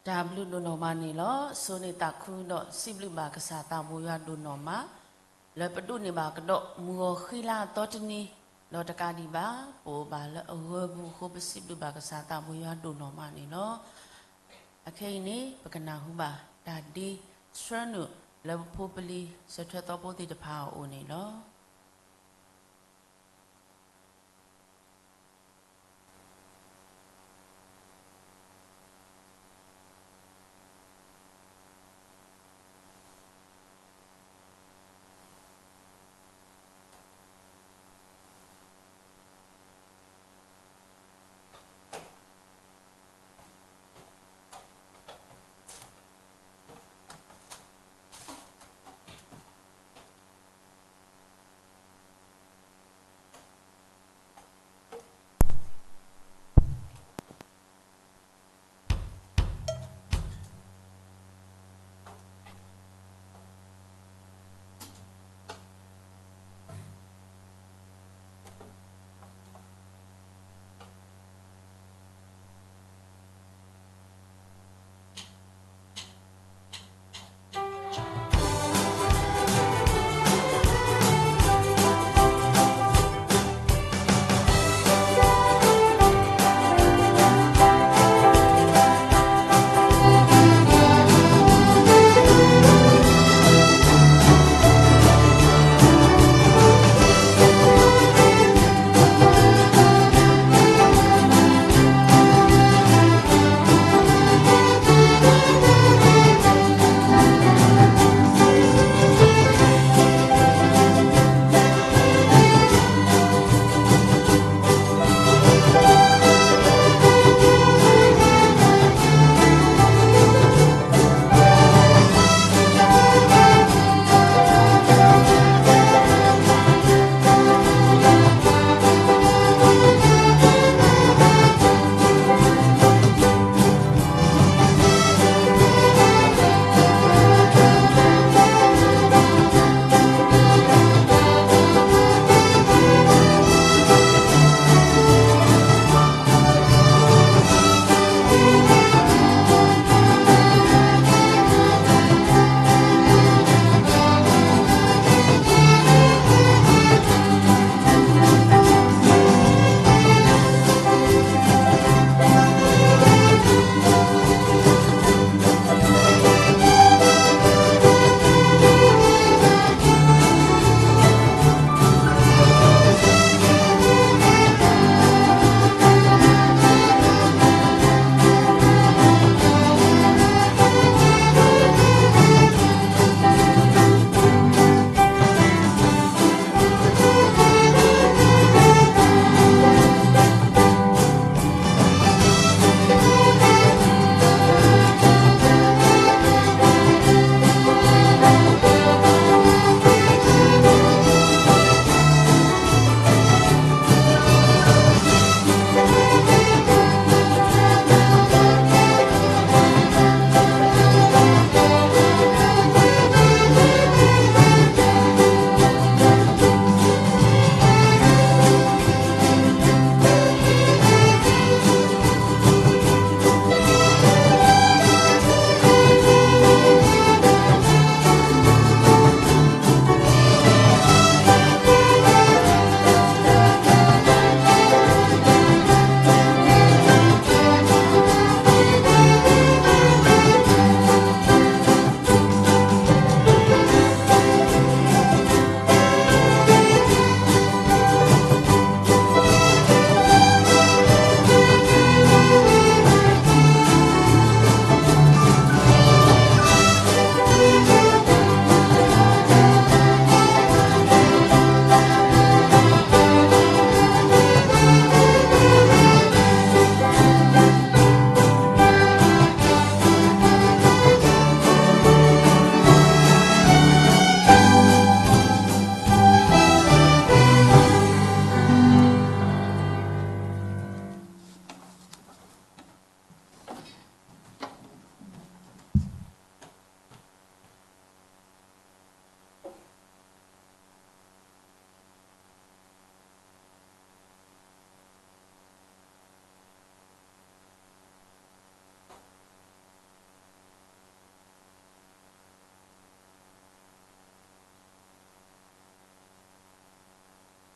တၢ်ဘျုးဒိၣ်နီၢ်မးန့ၣ်လီၤ. ဆိၣ်ဂ့ၤသးခုဒီးစံးဘျုးဘၣ်ကစၢ်သးဘိယွၤဒိၣ်နီၢ်မး လၢပဒိးန့ၢ်ဘၣ်ကဒီးမုၢ်ဂီၤဃံလၤအသီတနံၤ ဒီးတကးဒံးဘၣ် ပအိၣ်ဘၣ်လၢအဂၢၤပူၤအဃိ ပစံးဘျုးဘၣ်ကစၢ်သးဘိယွၤဒိၣ်နီၢ်မးန့ၣ်လီၤ. အခဲအံၤန့ၣ် ပကနၢ်ဟူဘၣ်တၢ်ဒ့ဆှၢနုာ်လၢပဖိပလံၤ စၢၤထွဲသီဖိသ့ၣ်တဖၣ်အအိၣ်န့ၣ်လီၤ.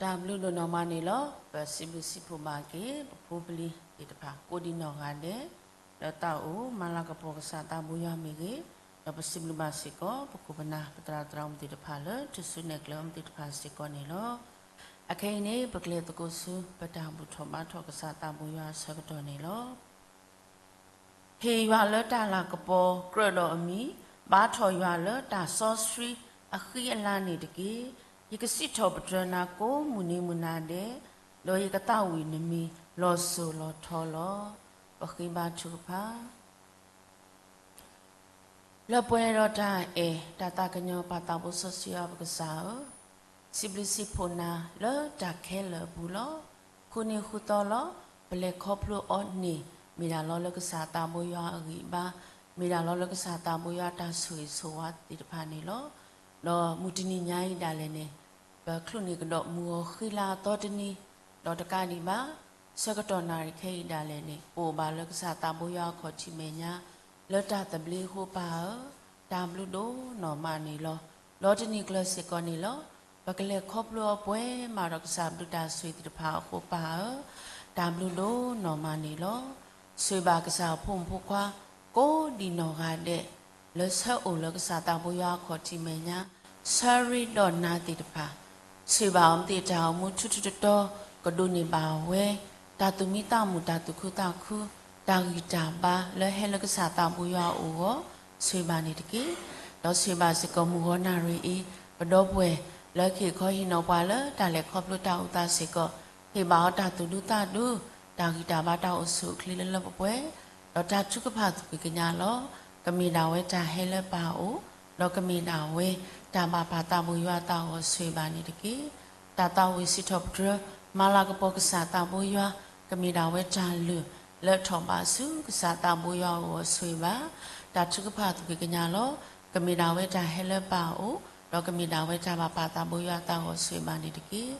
တၢ်ဘျုးဒိၣ်နီၢ်မးန့ၣ်လီၤ. ပစံးဘျုးစံးဖှိၣ်ဘၣ်က့ၤ ပဖိပလံၤသ့ၣ်တဖၣ် ကိးဒံးနီၢ်ဂၤဒဲး လၢတၢ်အိၣ်မၤလၤကပီၤကစၢ်သးဘိယွၤမ့ၢ်ဂ့ၤ, ဒီးပစံးဘျုးဘၣ်စ့ၢ်ကီး ပခိၣ်ပနၢ် ပသရၣ်သရၣ်မုၣ်သ့ၣ်တဖၣ်လၢ ထူၣ်စုနဲၣ်ကျဲအီၤမ့ၢ်သ့ၣ်တဖၣ်စ့ၢ်ကီးန့ၣ်လီၤ. အခဲအံၤန့ၣ် ပကလဲၤသကိးဆူ ပတၢ်ဘူၣ်ထီၣ်ဘါထီၣ်ကစၢ်သးဘိယွၤအဆၢကတီၢ်န့ၣ်လီၤ. ဟ့ၣ်ယွၤလၢတၢ်လၤကပီၤကြၢးဒီးအမံၤ, ဘါထီၣ်ယွၤလၢတၢ်စီဆှံအဃံအလၤန့ၣ်တက့ၢ်. ယကစံးထီၣ်ပတြၢၤနၤကိးမုၢ်နံၤမုၢ်နၤဒဲး, ဒီးယကသးဝံၣ်နမံၤလီၤစိၤလီၤထီလီၤ. ပဃ့ဘါထုကဖၣ်. လၢပှဲၤဒီးတၢ်အဲၣ်တၢ်သးကညီၤပၢ်သးဘိစီဆှံယွၤပကစၢ်ဧၢ, စံးဘျုးစံးဖှိၣ်နၤလၢတၢ်ခဲလၢာ်အပူၤလီၤ. ဃုနံၤဃုသီလီၤ. ပလဲၤခီဖျိအီၤန့ၣ် မ့ၢ်ဒၣ်လီၤလၢကစၢ်သးဘိယွၤအဂံၢ်အဘါ, မ့ၢ်ဒၣ်လီၤလၢကစၢ်သးဘိယွၤတၢ်ဆိၣ်ဂ့ၤဆိၣ်ဝါသ့ၣ်တဖၣ်န့ၣ်လီၤ. ဒီးမုၢ်တနံၤညါအံၤဒၣ်လဲာ်န့ၣ် ပချုးန့ၢ်ကဒီးမုၢ်ဂီၤဃံလၤအသီတနံၤ, ဒီးတကးဒံးဘၣ် ဆၢကတီၢ်နၣ်ရံၣ်ခဲအံၤဒၣ်လဲာ်န့ၣ် ပအိၣ်ဘၣ်လၢကစၢ်သးဘိယွၤအခီၣ်ထံးမဲာ်ညါ လၢတၢ်သဘျ့အဃိပၢ်ဧၢ, တၢ်ဘျုးဒိၣ်နီၢ်မးန့ၣ်လီၤ. ဒီးတနံၤကျၢၤစ့ၢ်ကီးန့ၣ်လီၤ. ပကလဲၤခီဖျိအီၤပှဲၤမးဒီးကစၢ်ဘျုးတၢ်ဆိၣ်ဂ့ၤသ့ၣ်တဖၣ်အဃိပၢ်ဧၢ, တၢ်ဘျုးဒိၣ်နီၢ်မးန့ၣ်လီၤ. ဆိၣ်ဂ့ၤဘၣ်ကစၢ်အဖိမုၣ်ဖိခွါ ကိးဒံးနီၢ်ဂၤဒဲး လၢဆၢအိၣ်လၢကစၢ်သးဘိယွၤအခီၣ်ထံးမဲာ်ညါ ဆၢရ့ဒီးနၤသ့ၣ်တဖၣ်, ဆိၣ်ဂ့ၤဘၣ်အီၤမ့ၢ်သ့ၣ်တၢ်အိၣ်မူထူထူတီတီ ကဒိးန့ၢ်ဘၣ်ဝဲ တၢ်သူၣ်မံသးမုာ်တၢ်သူၣ်ခုသးခု တၢ်ဂံၢ်တၢ်ဘါလၢဟဲလၢကစၢ်သးဘိယွၤအအိၣ်အဂီၢ် ဆိၣ်ဂ့ၤဘၣ်န့ၣ်တက့ၢ်. ဒီးဆိၣ်ဂ့ၤဘၣ်စ့ၢ်ကီးမုၢ်ဂီၤနၣ်ရံၣ်အံၤ ပဒီပုၢ်ဝဲၢ်လၢကဟ့ၣ်ခီဟ့ၣ်နီၤပှၤလၢတၢ်လဲၤခီဖျိတၢ်အိၣ်သးစ့ၢ်ကီး, ဟ့ၣ်ဘၣ်အီၤတၢ်သူၣ်ဒူသးဒူ တၢ်ဂံၢ်တၢ်ဘါတၢ်အိၣ်ဆူၣ်အိၣ်ချ့လၢလၢပှဲၤပှဲၤ, ဒီးတၢ်ထုကဖၣ်သူၣ်က့ၤကညးလီၤ. ကမ့ၢ်ဒၣ်ဝဲတၢ်ဟဲလၢပၢ်အအိၣ်, ဒီးကမ့ၢ်ဒၣ်ဝဲတၢ်ဘၣ်ပၢ်သးဘိယွၤအသးအဂီၢ်ဆိၣ်ဂ့ၤဘၣ်န့ၣ်တက့ၢ်. တၢ်သးဝံၣ်စံးထီၣ်ပတြၢၤ မၤလၤကပီၤကစၢ်သးဘိယွၤ ကမ့ၢ်ဒၣ်ဝဲတၢ်လုၢ်လၢထီၣ်ဘးဆူကစၢ်သးဘိယွၤအဂီၢ်ဆိၣ်ဂ့ၤဘၣ်. တၢ်ထုကဖၣ်သူၣ်က့ၤကညးလီၤ. ကမ့ၢ်ဒၣ်ဝဲတၢ်ဟဲလၢပၢ်အအိၣ်, ဒီးကမ့ၢ်ဒၣ်ဝဲတၢ်ဘၣ်ပၢ်သးဘိယွၤအသးအဂီၢ်ဆိၣ်ဂ့ၤဘၣ်န့ၣ်တက့ၢ်.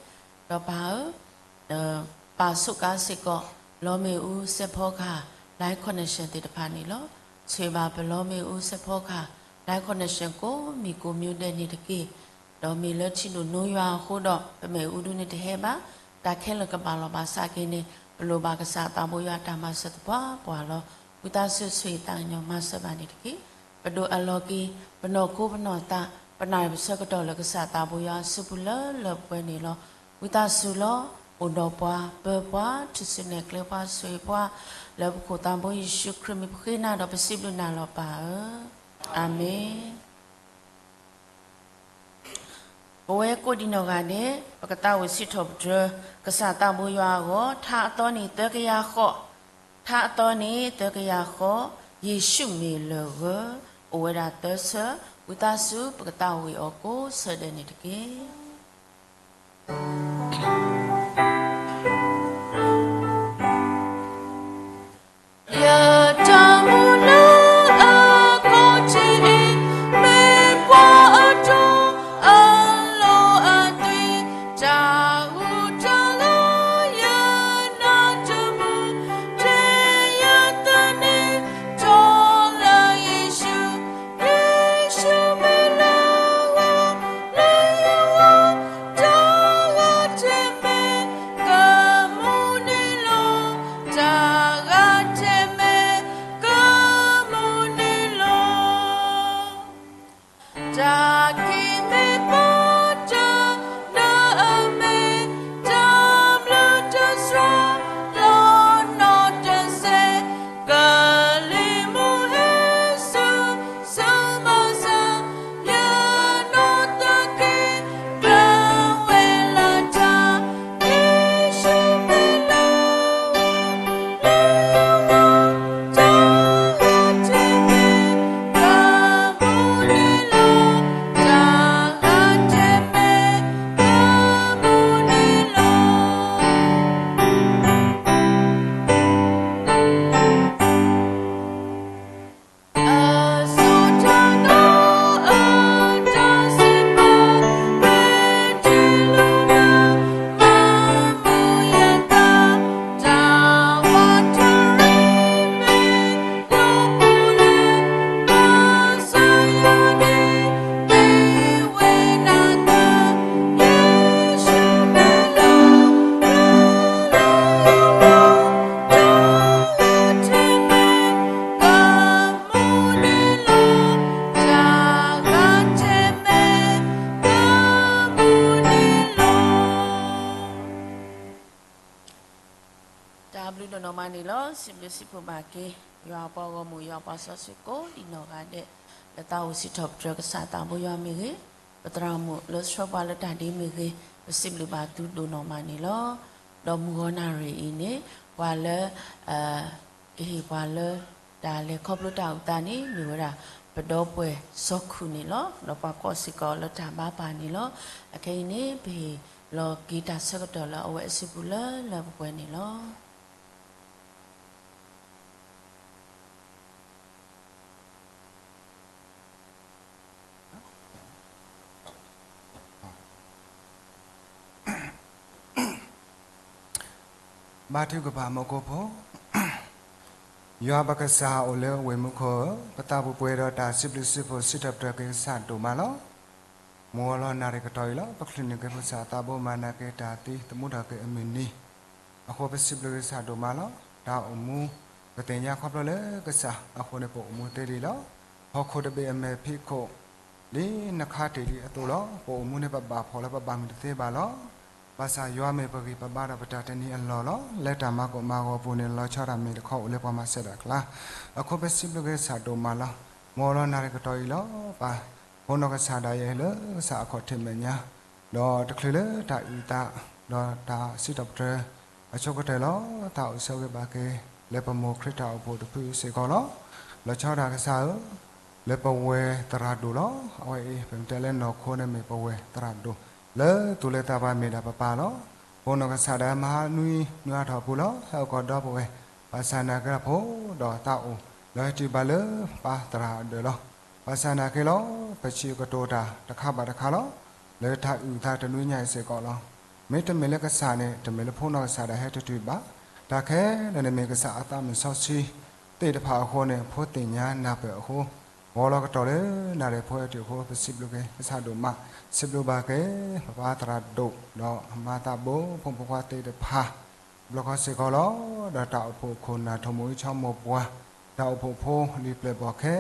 ဒီးပၢ်ဧၢ ပၢ်စူးကါစ့ၢ်ကီး လီမ့ၣ်အူစဲးဖီကဟၣ် line connection သ့ၣ်တဖၣ်န့ၣ်လီၤ. ဆိၣ်ဂ့ၤဘၣ်ပလီမ့ၣ်အူစဲးဖီကဟၣ် line connection ကိးမံၤကိးမံၤဒဲးန့ၣ်တက့ၢ်. ဒီးမ့ၢ်လၢထံဒိၣ်နိယွၤအဃိဒီး ပမ့ၣ်အူဒုန့ၣ်တဟဲဘၣ်. တၢ်ခဲလၢာ်ကဘၣ်လီၤဘၣ်ဆၣ်က့ၤန့ၣ် ပလိၣ်ဘၣ်ကစၢ်သးဘိယွၤတၢ်မၤစၢၤသပှၢ်ပှၢ်လီၤ. ဝံသးစူၤဆိၣ်ဂ့ၤသးကညီၤမၤစၢၤဘၣ်န့ၣ်တက့ၢ်. ပဒိၣ်အလီၢ်က့ၤ ပနီၢ်ခိပနီၢ်သး ပနၣ်ရံၣ်ပဆၢကတီၢ်လၢကစၢ်သးဘိယွၤအစုပူၤလၢလၢပှဲၤပှဲၤန့ၣ်လီၤ. ဝံသးစူၤလီၤ. အိၣ်ဒီးပှၤ ပၢပှၤ ထူၣ်စုနဲၣ်ကျဲပှၤ ဆိၣ်ဂ့ၤပှၤ လၢပခိၣ်သးဘိယ့ၣ်ၡူးခရံာ်မံၤပဃ့နၤဒီးပစံးဘျုးနၤလီၤပၢ်ဧၢ. အၤမ့ၣ်. ပဝဲကိးဒံးနီၢ်ဂၤဒဲး ပကသးဝံၣ်စံးထီၣ်ပတြၢၤ ကစၢ်သးဘိယွၤအဂီၢ် ထါအသီန့ၣ်သၢကယၤဃိး, ထါအသီန့ၣ်သၢကယၤဃိး, ယ့ၣ်ၡူးမ့ၢ်လၢၢ်ဂၢၢ်, အိၣ်ဝဲဒၣ်သၢဆၢ, ဝံသးစူၤ ပကသးဝံၣ်အီၤကိးဆၢဒဲးန့ၣ်တက့ၢ်. စံးဘျုးစံးဖှိၣ်ဘၣ်က့ၤ ယွၤအပှၤဂီၢ်မုၢ် ယွၤပှၤစီဆှံကိးဒံးနီၢ်ဂၤဒဲး, လၢသးအိၣ်စံးထီၣ်ပတြၢၤကစၢ်သးဘိယွၤမ့ၢ်ဂ့ၤ, ပသရၣ်မုၣ်လၢဆှၢပှၤလၢတၢ်ဒ်မ့ၢ်ဂ့ၤ, ပစံးဘျုးဘၣ်သုဒိၣ်နီၢ်မးန့ၣ်လီၤ. ဒီးမုၢ်ဂီၤနၣ်ရံၣ်အံၤန့ၣ် ပှၤလၢ ကဟ့ၣ်ပှၤလၢ တၢ်လဲၤခီဖျိတၢ်အုၣ်သးန့ၣ် မ့ၢ်ဝဲဒၣ် ပဒီပုၢ်ဝဲၢ်စီၤခူၣ်န့ၣ်လီၤ. ဒီးပှၤကိးစ့ၢ်ကီးလၢတၢ်ဘါပာ်န့ၣ်လီၤ. အခဲအံၤန့ၣ် ပဟ့ၣ်လီၤက့ၤတၢ်ဆၢကတီၢ်လၢအဝဲအစုပူၤလၢလၢပှဲၤပှဲၤန့ၣ်လီၤ. ဘါထုကဖၣ် မူခိၣ်ဖိ, ယွၤပကစၢ်အိၣ်လၢဝ့ၢ်မူခိၣ်ဧၢ, ပသးပူၤပှဲၤဒီးတၢ်စံးဘျုးစံးဖှိၣ်စံးထီၣ်ပတြၢၤက့ၤကစၢ်ဒိၣ်မးလီၤ. မုၢ်ဂီၤလီၤနၣ်ရံၣ်ကတီၢ်အံၤလီၤ. ပချုးန့ၢ်က့ၤဖိသၣ်သးဘိ မၤနၢၤက့ၤတၢ်သံ သမူထီၣ်က့ၤအမုၢ်နံၤ အဃိပစံးဘျုးက့ၤကစၢ်ဒိၣ်မးလီၤ. တၢ်အိၣ်မူ ပသ့ၣ်ညါခီဖျိလၢကစၢ်အဃိန့ၣ် ပအိၣ်မူသ့ဒံးလီၤ. ဟီၣ်ခိၣ်တဘ့ၣ်အမဲာ်ဖံးခိၣ် ဒ်နခါတ့ၢ်ဒံးအသိးလီၤ. ပအိၣ်မူန့ၣ် ပဘၣ်ဖှီၣ်လၢပဘၣ်မုာ်တသ့ဘၣ်လီၤ. ဘၣ်ဆၣ်ယွၤမ့ၢ်ပဂံၢ်ပဘါဒီးပတၢ်တနံၤအလီၢ်လီၤ. လၢတၢ်မၤကိၢ်မၤဂီၤအပူၤန့ၣ် လီၤဆီဒၣ်တၢ်မ့ၢ်တခီအိၣ်လၢပှၤမၤစၢၤတၢ်အကျါ, အဃိပစံးဘျုးက့ၤကစၢ်ဒိၣ်မးလီၤ. မုၢ်ဂီၤလီၤနၣ်ရံၣ်ကတီၢ်အံၤလီၤ. ပှၤဖိနီၢ်ကစၢ်ဒၣ်ယဲလၢကစၢ်အခီၣ်ထံးမဲာ်ညါ ဒီးတချုးလၢတၢ်အုၣ်သး ဒီးတၢ်စံးထီၣ်ပတြၢၤအဆိကတၢၢ်လီၤ. တၢ်အိၣ်ဆၢဂ့ၤဘၣ်က့ၤ လၢပမိၢ်ခရံာ်တၢ်အိၣ်ဖှိၣ်တဖုစ့ၢ်ကီးလီၤ. လီၤဆီဒၣ်ကစၢ်ဧၢ, လၢပဝဲသရၣ်ဒိၣ်လီၤ. အဝဲအံၤ ပမ့ၢ်တဲလၢနီၢ်ခိန့ၣ်မ့ၢ်ပဝဲသရၣ်ဒိၣ် လၢသူၣ်လၢသးပှၢ်မ့ၢ်ဒၣ်ပပၢ်လီၤ. ဖိနီၢ်ကစၢ်ဒၣ်မဟါနွံနွံအါထီၣ်အပူၤလီၤ. ဟဲအိၣ်ကီၢ်ဒီပုၢ်ဝဲၢ် ဘၣ်ဆၣ်နာ်က့ဒီးဖိဒီးသးအိၣ် လၢဟဲတုၤဘၣ်လၢပၢ်သရၣ်အဒၢးလီၤ. ဘၣ်ဆၣ်နာ်က့လီၤ ပဆံးကတိၤတၢ်တခါဘၣ်တခါလီၤ. လၢတၢ်အုၣ်သးတနွံညါအံၤစ့ၢ်ကီးလီၤ. မ့တမ့ၢ်လၢကစၢ်န့ၣ် တမ့ၢ်လၢဖိနီၢ်ကစၢ်ဒၣ်ဟဲတတုၤဘၣ်. တၢ်ခဲလၢာ်န့ၣ်မ့ၢ်ကစၢ်အသးမုၢ်စီဆှံသ့ၣ်တဖၣ်အဃိန့ၣ် ဖိသ့ၣ်ညါနၢ်ပၢၢ်အဃိ ဂီၤလီၤကတီၢ်လၢနၣ်ရံၣ်ဖိဟဲတုၤအဃိ ပစံးဘျုးက့ၤကစၢ်ဒိၣ်မး, စံးဘျုးဘၣ်က့ၤ ပပၢ်သရၣ်ဒိၣ် ဒီးမၤသးဘိ ဖိမုၣ်ဖိခွါသ့ၣ်တဖၣ် ဘျီခီစ့ၢ်ကီးလီၤ. ဒီးတၢ်အိၣ်ဖှိၣ်ခိၣ်နၢ် ထိၣ်မိၣ်အံၤဆီမိၢ်ပှၢ်, တၢ်အိၣ်ဖှိၣ်ဖိလံာ်ပျဲၢ်ဘီၣ်ခ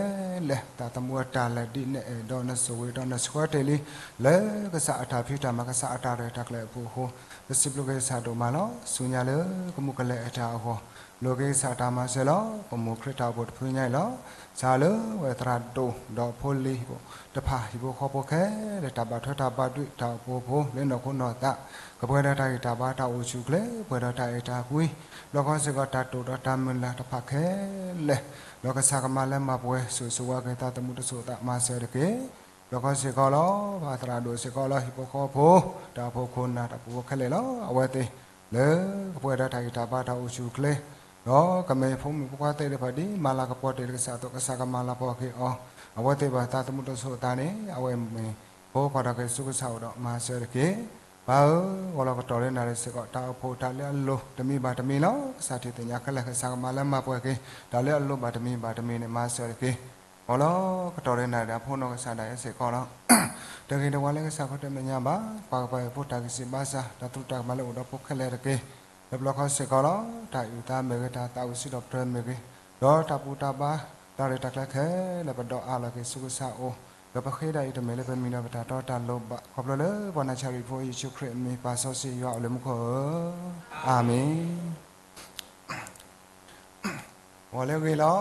ဲလၢာ်, တၢ်သမူအတၢ်လဲၤဒ်နအဲၣ်ဒိးနဆိၣ်ဂ့ၤဒီးနဆှၢတ့ၢ်လံ, လၢကစၢ်အတၢ်ဖံးတၢ်မၤ ကစၢ်အတၢ်ရဲၣ်တၢ်ကျဲၤအဖီခိၣ်အဃိ, ပစံးဘျုးက့ၤကစၢ်ဒိၣ်မးလီၤ. ဆူညါလၢကမူကလဲၤအတၢ်အဂီၢ်, လိာ်က့ၤကစၢ်တၢ်မၤစၢၤလီၤ. ပမိၢ်ခရံာ်တၢ်အိၣ်ဖှိၣ်တဖုညါအံၤလီၤ. စးလၢဝဲသရၣ်ဒိၣ် ဒီးဖိလံၤတဖၣ် ဟံၣ်ဖိဃီဖိခဲလၢာ် တၢ်ဘၣ်ထွဲတၢ်ဘၣ်ဒွံး တၢ်အိၣ်ဖှိၣ်ဖိလၢနီၢ်ခိနီၢ်သး, ကပှဲၤဒီးတၢ်ဂံၢ်တၢ်ဘါ တၢ်အိၣ်ဆူၣ်အိၣ်ချ့ ပှဲၤဒီးတၢ်အဲၣ်တၢ်ကွံ, ဘျီခီစ့ၢ်ကီးတၢ်တိာ်ဒီးတၢ်မုၢ်လၢ်တဖၣ်ခဲလၢာ်, ဒီးကစၢ်ကမၤလၢမၤပှဲၤဆူၣ်ဆူၣ်ဝဲက့ၤသးသမူတစိၤသးမၤစၢၤတက့ၢ်. ဘျီခီစ့ၢ်ကီးလီၤ. ပၢ်သရၣ်ဒိၣ်စ့ၢ်ကီးလီၤ. ဟံၣ်ဖိဃီဖိ တၢ်အိၣ်ဖှိၣ်ခိၣ်နၢ် တၢ်အိၣ်ဖှိၣ်ဖိခဲလၢာ်လီၤ. အဝဲသ့ၣ် လၢကပှဲၤဒီးတၢ်ဂံၢ်တၢ်ဘါ တၢ်အိၣ်ဆူၣ်အိၣ်ချ့ ဒီးကမ့ၢ်ဖိမုၣ်ဖိခွါသ့ၣ်တဖၣ် ဒ်မၤလၤကပီၤတ့ၢ်လံကစၢ်အသိး ကစၢ်ကမၤလၤကပီၤက့ၤအီၤ, အဝဲသ့ၣ်ဘၣ်သးသမူတစိၤသးန့ၣ် အဝဲမ့ၢ်ဖိခွါဒီးက့ၤဆူကစၢ်အိၣ်ဒီးမၤစၢၤတက့ၢ်. ပၢ်ဧၢ, ဂီၤလီၤကတီၢ်လၢနၣ်ရံၣ်စ့ၢ်ကီး တၢ်အိၣ်ဖှိၣ်တၢ်လၢအလိၤတမံၤဘၣ်တမံၤလီၤ. ကစၢ်ထံၣ်သ့ၣ်ညါခဲလၢာ် ကစၢ်ကမၤလၢမၤပှဲၤက့ၤ တၢ်လၢအလိၤဘၣ်တမံၤဘၣ်တမံၤန့ၣ် မၤစၢၤတက့ၢ်. ဂီၤလီၤကတီၢ်လၢနၣ်ရံၣ်ဒီး ဖိနီၢ်ကစၢ်ဒၣ်ယဲစ့ၢ်ကီးလီၤ. တဂ့ၤတဝါလၢကစၢ်ခီတမ့ၢ်ညါဘၣ်, ပှၤကပၤအံၤဖိတၢ်ဂံၢ်စၢ်ဘါစၢ် တၢ်သရူးတၢ်ကမၣ်လၢအိၣ်ဒီးဖိခဲလၢာ်တက့ၢ်. လၢဘျီခီစ့ၢ်ကီးလီၤ. တၢ်အုၣ်သးမ့ၢ်ဂ့ၤ တၢ်သးဝံၣ်စံးထီၣ်ပတြၢၤမ့ၢ်ဂ့ၤ, ဒီးတၢ်ဘူၣ်တၢ်ဘါ တၢ်ရဲၣ်တၢ်ကျဲၤခဲလၢာ် ပဒီးအးလီၤက့ၤဆူကစၢ်အအိၣ်, ဒီးပဃ့ဒၣ်အံၤတမ့ၢ်လၢပမံၤဒီးပတၢ်တီတၢ်လိၤဘၣ်, ခီဖျိလၢပှၤနၤစၤရံဖိယ့ၣ်ၡူးခရံာ်အမံၤ ပၢ်စီဆှံယွၤအိၣ်လၢမူခိၣ်ဧၢ, အၤမ့ၣ်. ဂီၤလၢအဂ့ၤလီၤ.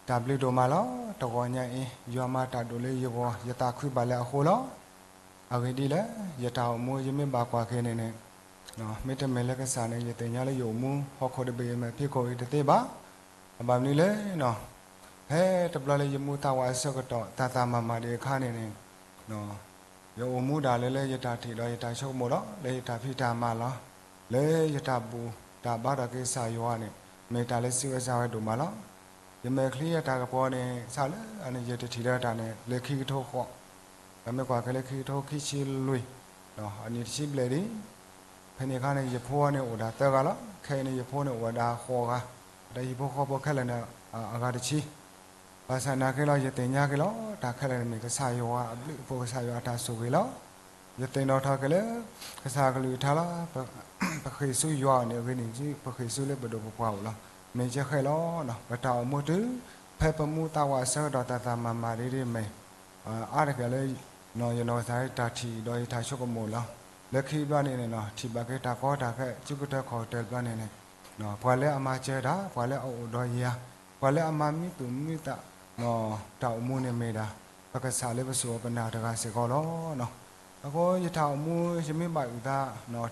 တၢ်ဘျုးဒိၣ်မးလီၤ. တဂီၤညါအံၤ ယွၤမၤတၢ်ဒိၣ်လၢယဂီၢ် ယသးခုဘၣ်လၢအဃိလီၤ. အဂ့ၢ်ဒ်လဲၣ်, ယတၢ်အိၣ်မူ ယမ့ၢ်ဘၣ်ကွၢ်က့ၤန့ၣ်န့ၣ်, မ့တမ့ၢ်လၢကစၢ်န့ၣ် ယသ့ၣ်ညါလၢယအိၣ်မူ ဟီၣ်ခိၣ်တဘ့ၣ်အမဲာ်ဖံးခိၣ်အံၤတသ့ဘၣ်. အဘၣ်မနုၤလဲၣ်, ဖဲတဘျီလၢယမူသးဝးအဆၢကတီၢ် သးသးမၤမၤဒံးအခါန့ၣ်န့ၣ် ယအိၣ်မူဒၣ်လၢ လၢယတၢ်ထံၣ်ဒီးယတၢ်ဆိကမိၣ်လီၤ, လၢယတၢ်ဖံးတၢ်မၤလီၤ, လၢယတၢ်ဘူၣ်တၢ်ဘါထီၣ်က့ၤကစၢ်ယွၤန့ၣ် မ့ၢ်တၢ်လၢစံးဝဲစံးဝါဝဲဒိၣ်မးလီၤ. ယမဲာ်ချံအတၢ်ကပီၤန့ၣ် စးလၢအန့ၣ် ယတထံၣ်လၢတၢ်န့ၣ် လၢခံကထိဃိး, ပမ့ၢ်ကွၢ်က့ၤလၢခံကထိခံဆံလွံၢ်, အနံၣ်တဆံဘျဲၣ်လံ. ဖဲန့ၣ်အခါန့ၣ် ယဖိန့ၣ်အိၣ်ဒၣ်သၢဂၤလီၤ. ခဲအံၤန့ၣ် ယဖိန့ၣ်အိၣ်ဝဲဒၣ်ဃိးဂၤ, ဒီးဟံၣ်ဖိဃီဖိခဲလၢာ်န့ၣ် အဂၤတဆံ ဘၣ်ဆၣ်နာ်က့လီၤ ယသ့ၣ်ညါက့ၤလီၤ တၢ်ခဲလၢာ်န့ၣ်မ့ၢ်ကစၢ်ယွၤအဘျုးအဖှိၣ် ကစၢ်ယွၤအတၢ်ဆိၣ်ဂ့ၤလီၤ. ယသ့ၣ်နီၣ်ထီၣ်က့ၤလၢ ကစၢ်အကလုၢ်ကထါလီၤ. ပဃ့ၢ်ဆူယွၤအအိၣ်န့ၣ် အဂ့ၢ်န့ၣ် ပဃ့ၢ်ဆူလၢပဒိၣ်ပပှၢ်အိၣ်လီၤ. မ့ၢ်ကဲဃဲလီၤ ပတၢ်အိၣ်မူတုၤ ဖဲပမူသးဝးအဆၢကတီၢ် သးသးမၤမၤဒ်ဒ်မ့ၢ် အါတက့ၢ်လၢ ယနီၢ်ကစၢ်တၢ်ထံၣ်ဒီးယတၢ်ဆိကမိၣ်လီၤ. လၢခံဘျီန့ၣ်န့ၣ် ထံၣ်ဘၣ်က့ၤတၢ်ကီတၢ်ခဲ ဆူကတၢၢ်ခီၣ်ကတၢၢ်ဘျီန့ၣ်န့ၣ် ပှၤလၢအမၤစၢၤတၢ်, ပှၤလၢအအိၣ်ဒီးယၤ, ပှၤလၢအမၤမံသူၣ်မံသး တၢ်အိၣ်မူန့ၣ်မ့ၢ်ဒၣ် ပကစၢ်လၢပစိာ်ပနၢ်တဂၤစ့ၢ်ကီးလီၤ. အဃိယတၢ်အိၣ်မူ ယမ့ၢ်ဘၣ်အုၣ်သး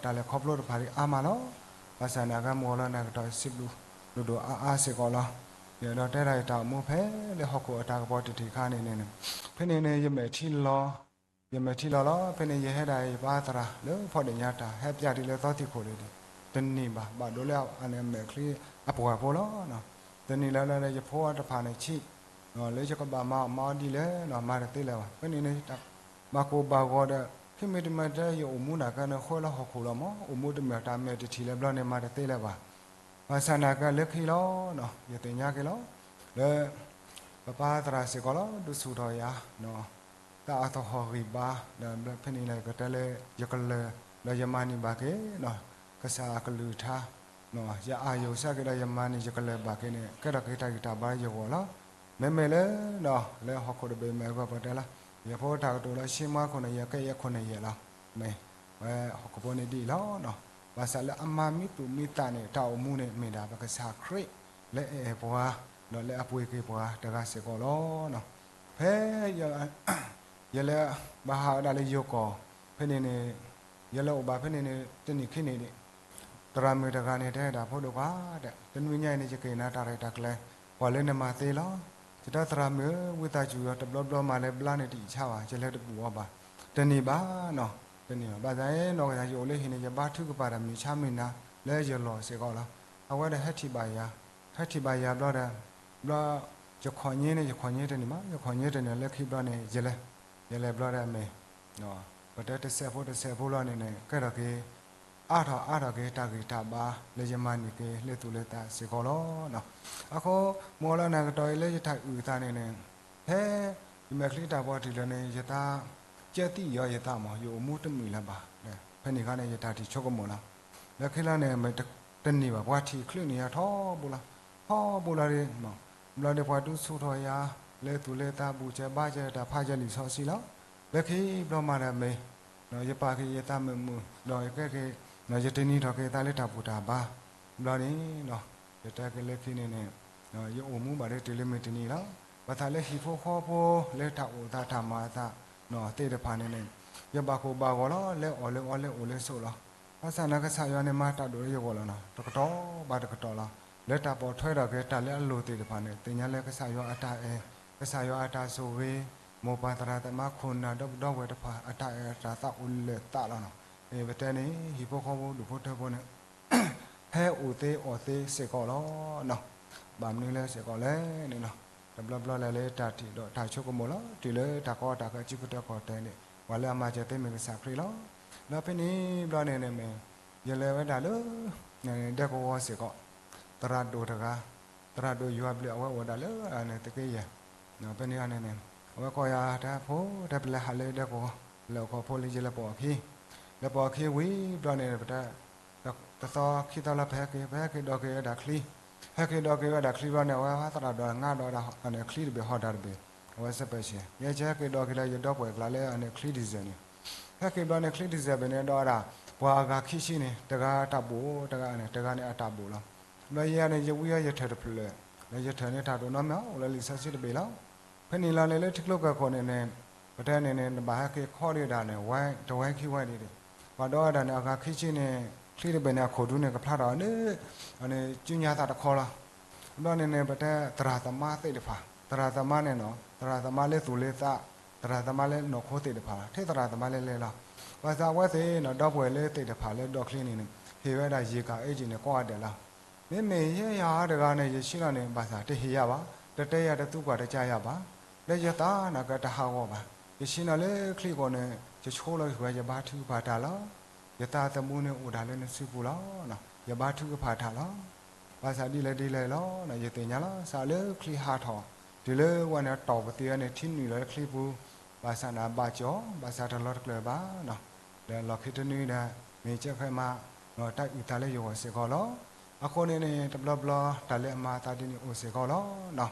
တၢ်လဲၤခီဖျိတဖၣ်အါမးလီၤ. ဘၣ်ဆၣ်န့ၣ် အဂၤမုၢ်ဂီၤလီၤန့ၣ် ကတီၢ်စံးဘျုးဒိၣ်ဒိၣ်အါအါစ့ၢ်ကီးလီၤ. ယအဲၣ်ဒိးတဲဒၣ်ယတၢ်အိၣ်မူဖဲလၢဟီၣ်ခိၣ်အတၢ်ကပီၤတထံၣ်ခါန့ၣ်န့ၣ် ဖဲန့ၣ်န့ၣ် ယမဲာ်ထံလီၤ ယမဲာ်ထံလီၤလီၤ. ဖဲန့ၣ် ယဟဲဒၣ်ယပၢ်သရၣ်လၢဖီၣ်ဒ့ၣ်ညါတၢ် ဟဲပၠးတုၤလၢသီသံၣ်ခိၣ်န့ၣ် တနံၤဘၣ် ဘၣ်ဒိလၢအန့ၣ်မဲာ်ချံအပှၢ်ဖိလီၤ. တနံၤလၢလၢယဖိအီၤတဖၣ်န့ၣ်ဆံး လၢယကဘၣ်မၤအီၣ်မၤအီဒ်လဲၣ် မၤတသ့လၢၤဘၣ်. ဖဲန့ၣ်န့ၣ် ဘၣ်ကိၢ်ဘၣ်ဂီၤဒီး ခံမံၤတမံၤတၢ် ယအိၣ်မူန့ၣ်ကဲန့ၣ် ဃၢလၢဟီၣ်ခိၣ်လီၤမး အိၣ်မူတမ့ၢ်တၢ်မဲာ်တထံၣ်လၢၤဘျီန့ၣ် မၤတသ့လၢၤဘၣ်. ဘၣ်ဆၣ်န့ၣ်ကဲလၢခံလီၤ ယသ့ၣ်ညါက့ၤလီၤ လၢ ပပၢ်သရၣ်စ့ၢ်ကီးလီၤ ဒုးဆူၣ်ထီၣ်ယၤ သးအသဟီၣ်ဂံၢ်ဘါ ဒီးဖဲန့ၣ်လၢယကတဲလၢ ယကလၢၤ ဒီးယမၤန့ၢ်ဘၣ်က့ၤ ကစၢ်အကလုၢ်ကထါ ယအၢၣ်ယိၤဆၢက့ၤဒီးယမၤန့ၢ်ယကလၢၤဘၣ်က့ၤန့ၣ် ကဲထီၣ်က့ၤတၢ်ဂံၢ်တၢ်ဘါယဂီၢ်လီၤ. မ့မ့ၢ်လၢ လၢဟီၣ်ခိၣ်တဘ့ၣ်မ့ၢ်အဂီၢ်ပတဲလီၤ ယဖိတၢ်ကတိၤလၢ ဆံမါခိၣ်န့ၣ် ယကဲယဲၢ်ခိၣ်န့ၣ်ယဲၢ်လီၤ. မ့ၢ် ဝဲဟီၣ်ခိၣ်ဖိန့ၣ်ဒ်အံၤလီၤ. ဘၣ်ဆၣ်လၢအမၤမံသူၣ်မံသးန့ၣ် တၢ်အိၣ်မူန့ၣ် မ့ၢ်ဒၣ်ပကစၢ်ခရံာ် လၢအအဲၣ်ပှၤ ဒီးလၢအပှ့ၤက့ၤပှၤတဂၤစ့ၢ်ကီးလီၤ. ဖဲ ယလဲၤဘၣ်ဟးဝဲဒၣ်လၢယိၤကီၢ် ဖဲန့ၣ်န့ၣ် ယလဲၤအိၣ်ဘၣ်ဖဲန့ၣ်န့ၣ် တနံၣ်ခံနံၣ်န့ၣ် သရၣ်မုၣ်တဂၤန့ၣ် တဲဒၣ်ဖိဒိၣ်ခွါ တနွံညါအံၤန့ၣ် ယက့ၤနၤတၢ်ရဲၣ်တၢ်ကျဲၤ ပှၤလၢနမၤသ့လီၤ. ယတဲသရၣ်မုၣ်ဧၢ ဝံသးစူၤဒီး တဘျီဘျီမးလၢဘျါန့ၣ်တအံၣ်ဆါဘၣ် ယလဲၤတဘူၣ်အီၤဘၣ် တနံၤဘၣ်နီၤ တနံၤဘၣ် ဘၣ်ဆၣ်နီၢ်ကစၢ်ယအိၣ်လၢဟံၣ်န့ၣ် ယဘါထုကဖၣ်တၢ်မုၢ်ဆါမုၢ်နၤ လၢယလီၢ်စ့ၢ်ကီးလီၤ. အဝဲဒီးဟဲထံၣ်ဘၣ်ယၤ ဟဲထံၣ်ဘၣ်ယၤဘျီဒီး ဘျီ ယခီၣ်ညါန့ၣ် ယခီၣ်ညါတန့ၢ်ဘၣ် ယခီၣ်ညါတန့ၢ်လၢခံဘျီန့ၣ် ယလဲၤ ယလဲၤဘျီဒီးမ့ၢ် ပတဲတစဲးဖိတစဲးဖိလီၤန့ၣ်န့ၣ် ကဲထီၣ်က့ၤ အါထီၣ်အါထီၣ်က့ၤ တၢ်ဂံၢ်တၢ်ဘါ လၢယမၤန့ၢ်က့ၤ လၢသူၣ်လၢသးစ့ၢ်ကီးလီၤ. အဃိ မုၢ်ဂီၤလီၤန့ၣ်ကတီၢ်အံၤလၢယတၢ်အုၣ်အသးန့ၣ်န့ၣ် ဖဲ ယမဲာ်ချံတၢ်ပီၣ်ထံၣ်လၢာ်န့ၣ် ယသး ကၢသံၣ်ယီၤယသးမး ယအိၣ်မူတမုာ်လၢၤဘၣ်. ဖဲန့ၣ်ခါန့ၣ် ယတၢ်ထံၣ်ဆိကမိၣ်လီၤ. လၢခံလီၤန့ၣ် မ့ၢ်တန့ၢ်ဘၣ် ပှၤထံၣ်ချုးန့ၢ်ယၤထီဘိလီၤ ထီဘိလီၤဒီး ဘျီဒီးပှၤဒုးဆူၣ်ထီၣ်ယၤ လၢသူၣ်လၢသးဘူၣ်စၢၤဘါစၢၤတၢ်ဖးယဲၢ်လံာ်စီဆှံလီၤ. လၢခံဘျီမးဒီးမ့ၢ် ယပာ်က့ၤယသးမုာ်မုာ် ဒီးယကဲက့ၤ ယတနံၤထီၣ်က့ၤသးလၢတၢ်ဘူၣ်တၢ်ဘါ ဘျီန့ၣ် ယတဲက့ၤလၢခံန့ၣ်န့ၣ် ယအိၣ်မူဘၣ်ဒီးတုၤလၢမုၢ်တနံၤလီၤ. ပသးလၢဟံၣ်ဖိဃီဖိ လၢတၢ်အိၣ်သးတၢ်မၤအသး သ့ၣ်တဖၣ်န့ၣ်န့ၣ် ယဘၣ်ကိၢ်ဘၣ်ဂီၤလီၤ လၢအီၣ်လၢအီလၢအိၣ်လၢဆိးလီၤ. ဘၣ်ဆၣ်န့ၣ် ကစၢ်ယွၤန့ၣ်မၤတၢ်ဒိၣ်လၢယဂီၢ်လီၤနီၤ တကတီၢ်ဘၣ်တကတီၢ်လီၤ. လၢတၢ်ပိာ်ထွဲထီၣ်က့ၤတၢ်လၢအလိၣ်သ့ၣ်တဖၣ်န့ၣ် သ့ၣ်ညါလၢကစၢ်ယွၤအတၢ်အဲၣ် ကစၢ်ယွၤအတၢ်ဆိၣ်ဂ့ၤ မိၢ်ပၢ်သရၣ်သမါခိၣ်နၢ်ဒီပုၢ်ဒီဝဲၢ်တဖၣ် အတၢ်အဲၣ်အတၢ်သးအိၣ်လၢာ်သးလီၤနီၤ. မ့ၢ်ပတဲန့ၣ် ဟံၣ်ဖိဃီဖိဒူၣ်ဖိထၢဖိန့ၣ် ဟဲအိၣ်သ့အီၣ်သ့စ့ၢ်ကီးလီၤနီၤ. ဘၣ်မနုၤလဲၣ်စ့ၢ်ကီးလဲၣ်န့ၣ်နီၤ တဘျီဘျီလဲၣ်လၢတၢ်ထံၣ်ဒီးတၢ်ဆိကမိၣ်လီၤ တုၤလၢတၢ်ကီတၢ်ခဲစုကတၢၢ်ကီၢ်တဲာ်န့ၣ် ပှၤလၢအမၤစၢၤသ့မ့ၢ်ကစၢ်ခရံာ်လီၤ. ဒီးဖဲန့ၣ်ဘျီန့ၣ်န့ၣ်မ့ၢ် ယလဲၤဝဲဒၣ်လၢ ဒဲကဝီၤစ့ၢ်ကီး သရၣ်ဒိၣ်တဂၤ သရၣ်ဒိၣ်ယွၤဘျုးအဝဲအိၣ်ဒၣ်လၢအန့ၣ်သုးက့ယဲၢ် ဖဲန့ၣ်န့ၣ်န့ၣ် အဝဲကိးယၤတဲဖိ တဲပလဲၤဟးလၢဒဲကဝီၤ လဲၤအိၣ်ခိးဖိလံယလဲၤပိာ်အခံ လဲၤပိာ်အခံဝံၤဘျီန့ၣ် ပတဲ တသီခံသီလၢပဟဲက့ၤ ပဟဲက့ၤဒီးက့ၤဝဲဒၣ်ချံ ဟဲက့ၤဒီးက့ၤဝဲဒၣ်ချံဘျီန့ၣ် အဝဲသရၣ်ဒိၣ်ငါဒီးဝဲဒၣ်အန့ၣ်ချံတဘ့ၣ်ဟီၣ်တၢ်တဘ့ၣ် အဝဲစဲးပၢၢ်ဆံး ယဲကဟဲက့ၤဒီးက့ၤလၢယဒီပုၢ်ဝဲၢ်ကျါလၢအန့ၣ်ချံဒံၣ်စဲးန့ၣ် ဟဲက့ၤဘျီန့ၣ်ချံဒံၣ်စဲးဘ့ၣ်န့ၣ်ဒီးဝဲဒၣ် ပှၤအဂၤခံဆံန့ၣ် တဂၤတၢ်ဘိၣ် တဂၤန့ၣ် တဂၤန့ၣ်အတၢ်ဘိၣ်လီၤ. ဘျီယဲန့ၣ် ယဝံအီၤယထၢၣ်တဖျၢၣ် လၢယထၢၣ်န့ၣ်တၢ်ဒိၣ်နီတမံၤ အိၣ်လၢလံာ်စီဆှံတဘ့ၣ်လီၤ. ဖဲန့ၣ်လီၤန့ၣ်လၢထံကျိကၢၢ်ခိၣ်န့ၣ်န့ၣ် ပတဲန့ၣ်န့ၣ် နဘၣ်ဟဲက့ၤခီဒံးဒၣ်န့ၣ် ဝဲတဝဲခံဝဲဒံးဒံး ပှၤဒီးဝဲဒၣ်န့ၣ် အဂၤခံဆံန့ၣ် ချံတဘ့ၣ်န့ၣ် အခိၣ်ဒူန့ၣ် ကဖျါထီၣ်န့ၣ် အန့ၣ် ကၠူညါသးတခီလီၤ. ဘျီန့ၣ်န့ၣ် ပတဲသရၣ်သမါသ့ၣ်တဖၣ် သရၣ်သမါန့ၣ်နီၤ သရၣ်သမါလၢသူၣ်လၢသး သရၣ်သမါလၢနီၢ်ခိသ့ၣ်တဖၣ် ထဲသရၣ်သမါလၢလဲၤလီၤ. ဘၣ်ဆၣ်အဝဲသ့ၣ်နီၤ ဒီပုၢ်ဝဲၢ်လၢသ့ၣ်တဖၣ်လၢဒီချံန့ၣ်န့ၣ် ဟ့ၣ်ဝဲဒၣ်ယံာ်ကၣ်အ့ၣ်ကၠံၣ်န့ၣ် ကိးဂၤဒဲးလီၤ. မ့မ့ၢ်ယဲယၤတဂၤန့ၣ် ယဆံးလီၤန့ၣ် ဘၣ်ဆၣ်တဟ့ၣ်ယၤဘၣ် တတဲယၤ တသူကွၢ်တကါယၤဘၣ်. လၢယသးန့ၣ်ကတဟးဂီၤဘၣ်. ယဆံးလီၤလၢချံအဃိန့ၣ် ယဆိလီၤဃုာ်ဝဲ ယဘါထုကဖၣ်တၢ်လီၤ. ယသးသမူန့ၣ်အိၣ်ဒၣ်လၢနစုပူၤလီၤ. ယဘါထုကဖၣ်တၢ်လီၤ. ဘၣ်ဆၣ်ဒ်လဲၣ်ဒ်လဲၣ်လီၤ ယသ့ၣ်ညါလီၤ စးလၢချံဟးထီၣ် တုၤလၢဝဲန့ၣ်တီၢ်ပသံးဝဲန့ၣ် ထံနုာ်လီၤလၢချံပူၤ ဘၣ်ဆၣ်န့ၣ်ဘၣ်ကၠီၣ် ဘၣ်ဆၣ်တလီၤတကျၢၤဘၣ်နီၤ. ဒီးလီၢ်ခံတနွံဒီး မ့ၢ်ကဲခဲမး တၢ်အုၣ်သးလၢယဂီၢ်စ့ၢ်ကီးလီၤ. အဃိန့ၣ်န့ၣ် တဘျီဘျီတၢ်လၢအမၤအသးဒ်န့ၣ်အိၣ်စ့ၢ်ကီးလီၤနီၤ.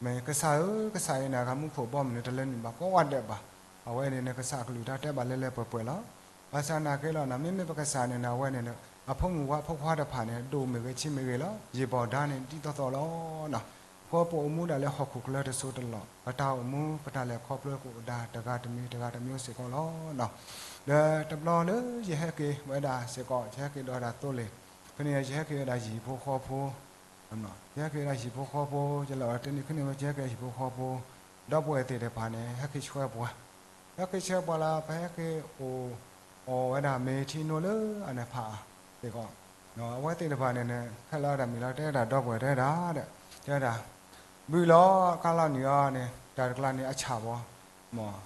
မ့ၢ်ကစၢ်ဧၢ ကစၢ်အံၤန့ၣ် အဂၤမူခိၣ်ဘီမုၢ်န့ၣ် တလဲၤနုာ်ဘၣ်ကိးဂၤဒဲးဘၣ်. အဝဲန့ၣ်န့ၣ် ကစၢ်အကလုၢ်တၢ်တဲဘၣ်လၢလၢပှဲၤပှဲၤလီၤ. ဘၣ်ဆၣ်နာ်က့လီၤနီၤ မ့မ့ၢ်ပကစၢ်န့ၣ်န့ၣ် အဝဲန့ၣ်န့ၣ် အဖိမုၣ်ဝါဖိခွါတဖၣ်န့ၣ် ဒိၣ်မ့ၢ်ဂ့ၤဆံးမ့ၢ်ဂ့ၤလီၤ. ယံာ်ဘီၣ်ဒါန့ၣ် ဒ်သိးသိးလီၤနီၤ. အဃိပအိၣ်မူဒၣ်လၢဟီၣ်ခိၣ်ချၢတစိၤတလီၢ်, ပတၢ်အိၣ်မူ ပတၢ်လဲၤခီဖျိကအိၣ်ဒၣ် တဂၤတမံၤတဂၤတမျိုးစ့ၢ်ကီးလီၤနီၤ. ဒီးတဘျီလၢယဟဲက့ၤဝဲဒၣ်စ့ၢ်ကီး ယဟဲက့ၤဒီးဝဲဒၣ်သိလ့ၣ်, ဖဲန့ၣ်ယဟဲက့ၤဝဲဒၣ်ယဟံၣ်ဖိဃီဖိ ယဟဲက့ၤဝဲဒၣ်ဟံၣ်ဖိဃီဖိ, ယလီၤတနံၤခံနံၤဝဲ ယဟဲက့ၤဟံၣ်ဖိဃီဖိ, ဒီပုၢ်ဝဲၢ်သ့ၣ်တဖၣ်န့ၣ် ဟဲက့ၤဆှၢပှၤ, ဟဲက့ၤဆှၢပှၤလၢ ပဟဲက့ၤအိၣ်, အိၣ်ဝဲဒၣ်မ့ၢ်ထံနိလၢအနဖးစ့ၢ်ကီး, အဝဲသ့ၣ်တဖၣ်န့ၣ်န့ၣ် ခဲလၢာ်ဒၣ်မံၤလီၤ တဲဒၣ်ဒီပုၢ်ဝဲၢ်တဲဒၣ်ဒီး, တဲဒၣ် ဘုၣ်လီၤ ကါလီၤနုာ်အီၤန့ၣ် တၢ်တကျါန့ၣ်အဆၣ်ဘီ, မ့ၢ်,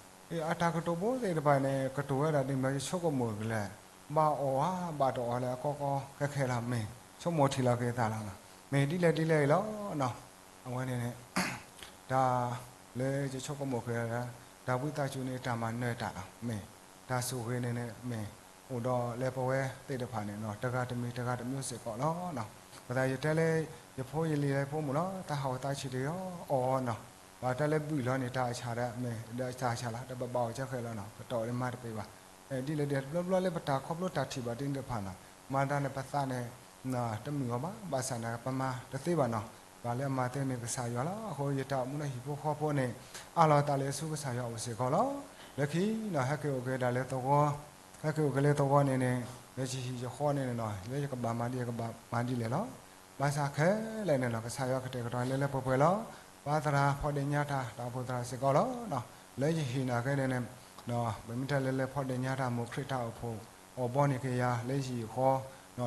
အတၢ်ကတိၤဖိသ့ၣ်တဖၣ်န့ၣ် ကတိၤဝဲဒၣ်ဒ်မ့ၢ် ယဆိကမိၣ်ကလဲၣ်, ဘၣ်အီၣ်ဧါ ဘၣ်တအီၣ်လၢအကီကီခဲခဲလီၤ မ့ၢ်, ဆိကမိၣ်ထံၣ်လီၤက့ၤသးလီၤနီၤ, မ့ၢ်ဒ်လဲၣ်ဒ်လဲၣ်အံၤလီၤနီၤ, အဝဲန့ၣ်န့ၣ် တၢ်လၢယဆိကမိၣ်က့ၤ တၢ်ဝံသးစူၤန့ၣ် တၢ်မၤနၢၤတၢ်လီၤ မ့ၢ်, တၢ်ဆိၣ်ဂ့ၤန့ၣ်န့ၣ် မ့ၢ်, အိၣ်ဒီးလၢပဝဲသ့ၣ်တဖၣ်န့ၣ်နီၤ တဂၤတမံၤတဂၤတမျိုးစ့ၢ်ကီးလီၤနီၤ, ပသးယတဲလၢ ယဖိယလံၤလၢယဖိမုၣ်လီၤ တၢ်ဟးဂီၤသးဆံးတဂ့ၤအီၤ အီၣ်အီၤနီၤ, ဘၣ်တဲလၢဘုၣ်လီၤန့ၣ် တၢ်အဆၣ်ဒီး မ့ၢ်ဒီးတၢ်အဆၣ်လီၤ ဒီးပဘၣ်အီၣ်ကဲဃဲၤလီၤနီၤ ပတအီၣ်ဒီးမၤတပ့ၤဘၣ်, ဒ်လဲၣ်ဒ်လဲၣ် တဘျီဘျီလၢပတၢ်ခီဖျိတၢ်ထံၣ်ဘၣ်ဒ်န့ၣ်တဖၣ်နီၤ, မၤသးန့ၣ် ပသးန့ၣ် တမုာ်အီၤဘၣ် ဘၣ်ဆၣ်န့ၣ် ပမၤတသ့ဘၣ်နီၤ, ဘၣ်လၢအမၤသ့န့ၣ် ကစၢ်ယွၤလီၤ, အဃိယတၢ်အိၣ်မူလၢဟံၣ်ဖိဃီဖိန့ၣ် အးလီၤသးလၢဆူကစၢ်ယွၤအအိၣ်စ့ၢ်ကီးလီၤ, လၢခံနီၤ ဟဲက့ၤအိၣ်က့ၤဒၣ်လၢသဝီ, ဟဲက့ၤအိၣ်က့ၤလၢသဝီန့ၣ်န့ၣ် လၢယဟံၣ်ယဃီန့ၣ်န့ၣ်နီၤ လၢယကဘၣ်မၤဒ် ယကဘၣ်မၤဒ်လဲၣ်လီၤ, ဘၣ်ဆၣ်ခဲလၢာ်န့ၣ်နီၤ ကစၢ်ယွၤကတဲာ်ကတီၤလၢလၢပှဲၤပှဲၤလီၤ, ပၢ်သရၣ်ဖီၣ်ဒ့ၣ်ညါတၢ် တၢ်အိၣ်ဖှိၣ်သရၣ်စ့ၢ်ကီးလီၤ, လၢယဟံၣ်နာ်က့န့ၣ်န့ၣ် ပမ့ၢ်တဲလၢလၢဖီၣ်ဒ့ၣ်ညါတၢ် မိၢ်ခရံာ်တၢ်အိၣ်ဖှိၣ် အီၣ်ဘီန့ၢ်က့ၤယၤ လၢယဟံၣ်ယဃီ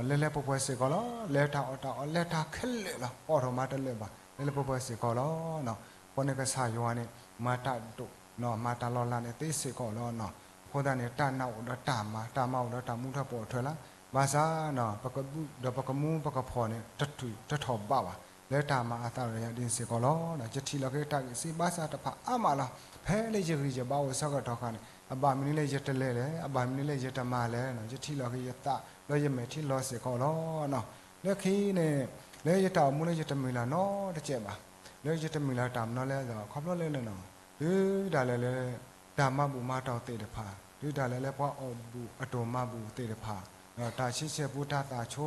လၢလၢပှဲၤပှဲၤစ့ၢ်ကီးလီၤ, လၢတၢ်အီၣ်တၢ်အီလၢတၢ်ခဲလၢာ်လီၤ အီၣ်ထီၣ်မၤတလၢာ်ဘၣ် လၢလၢပှဲၤပှဲၤစ့ၢ်ကီးလီၤ, အဃိန့ၣ်ကစၢ်ယွၤန့ၣ် မၤတၢ်ဒိၣ် မၤတၢ်လီၤလးန့ၣ်သ့စ့ၢ်ကီးလီၤနီၤ, အဃိသတးန့ၣ် တၢ်နာ်အိၣ်ဒီးတၢ်မၤ တၢ်မၤအိၣ်ဒီးတၢ်မူထီၣ်ပိာ်ထွဲလီၤ, ဘၣ်ဆၣ်နီၤ ပကဘုၣ်ဒီးပကမူပကဖှီၣ်န့ၣ် တထီၣ်ဘးဘၣ် လၢတၢ်မၤအသးဒီးယၤဒ်န့ၣ်စ့ၢ်ကီးလီၤ, ယထံၣ်လီၤက့ၤတၢ်ဂံၢ်စၢ်ဘါစၢ်တဖၣ်အါမးလီၤ, ဖဲလၢယဂံၢ်ယဘါအိၣ်ဆၢကတီၢ်ခါန့ၣ် အဘၣ်မနုၤလၢယတလဲၤလဲၣ် အဘၣ်မနုၤလၢယတမၤလဲၣ်နီၤ, ယထံၣ်လီၤက့ၤယသး ဒီးယမဲာ်ထံလီၤစ့ၢ်ကီးလီၤနီၤ, လၢခံန့ၣ် လၢယတၢ်အိၣ်မူလၢယတမုၢ်လၢ်နီတစဲးဘၣ်, လၢယတမုၢ်လၢ်တၢ်မနီၤလဲၣ်ဒီး ခီဖျိလၢန့ၣ်နီၤ, တုၤဒၣ်လဲာ်လၢ တၢ်မၤဘူၣ်မၤတီၢ်သ့ၣ်တဖၣ်, တုၤဒၣ်လဲာ်လၢပှၤအီၣ်ဘူၣ်အတီၢ်မၤဘူၣ်သ့ၣ်တဖၣ်, တၢ်ဆံဆဲၣ်ပူတၢ်သးဆိ,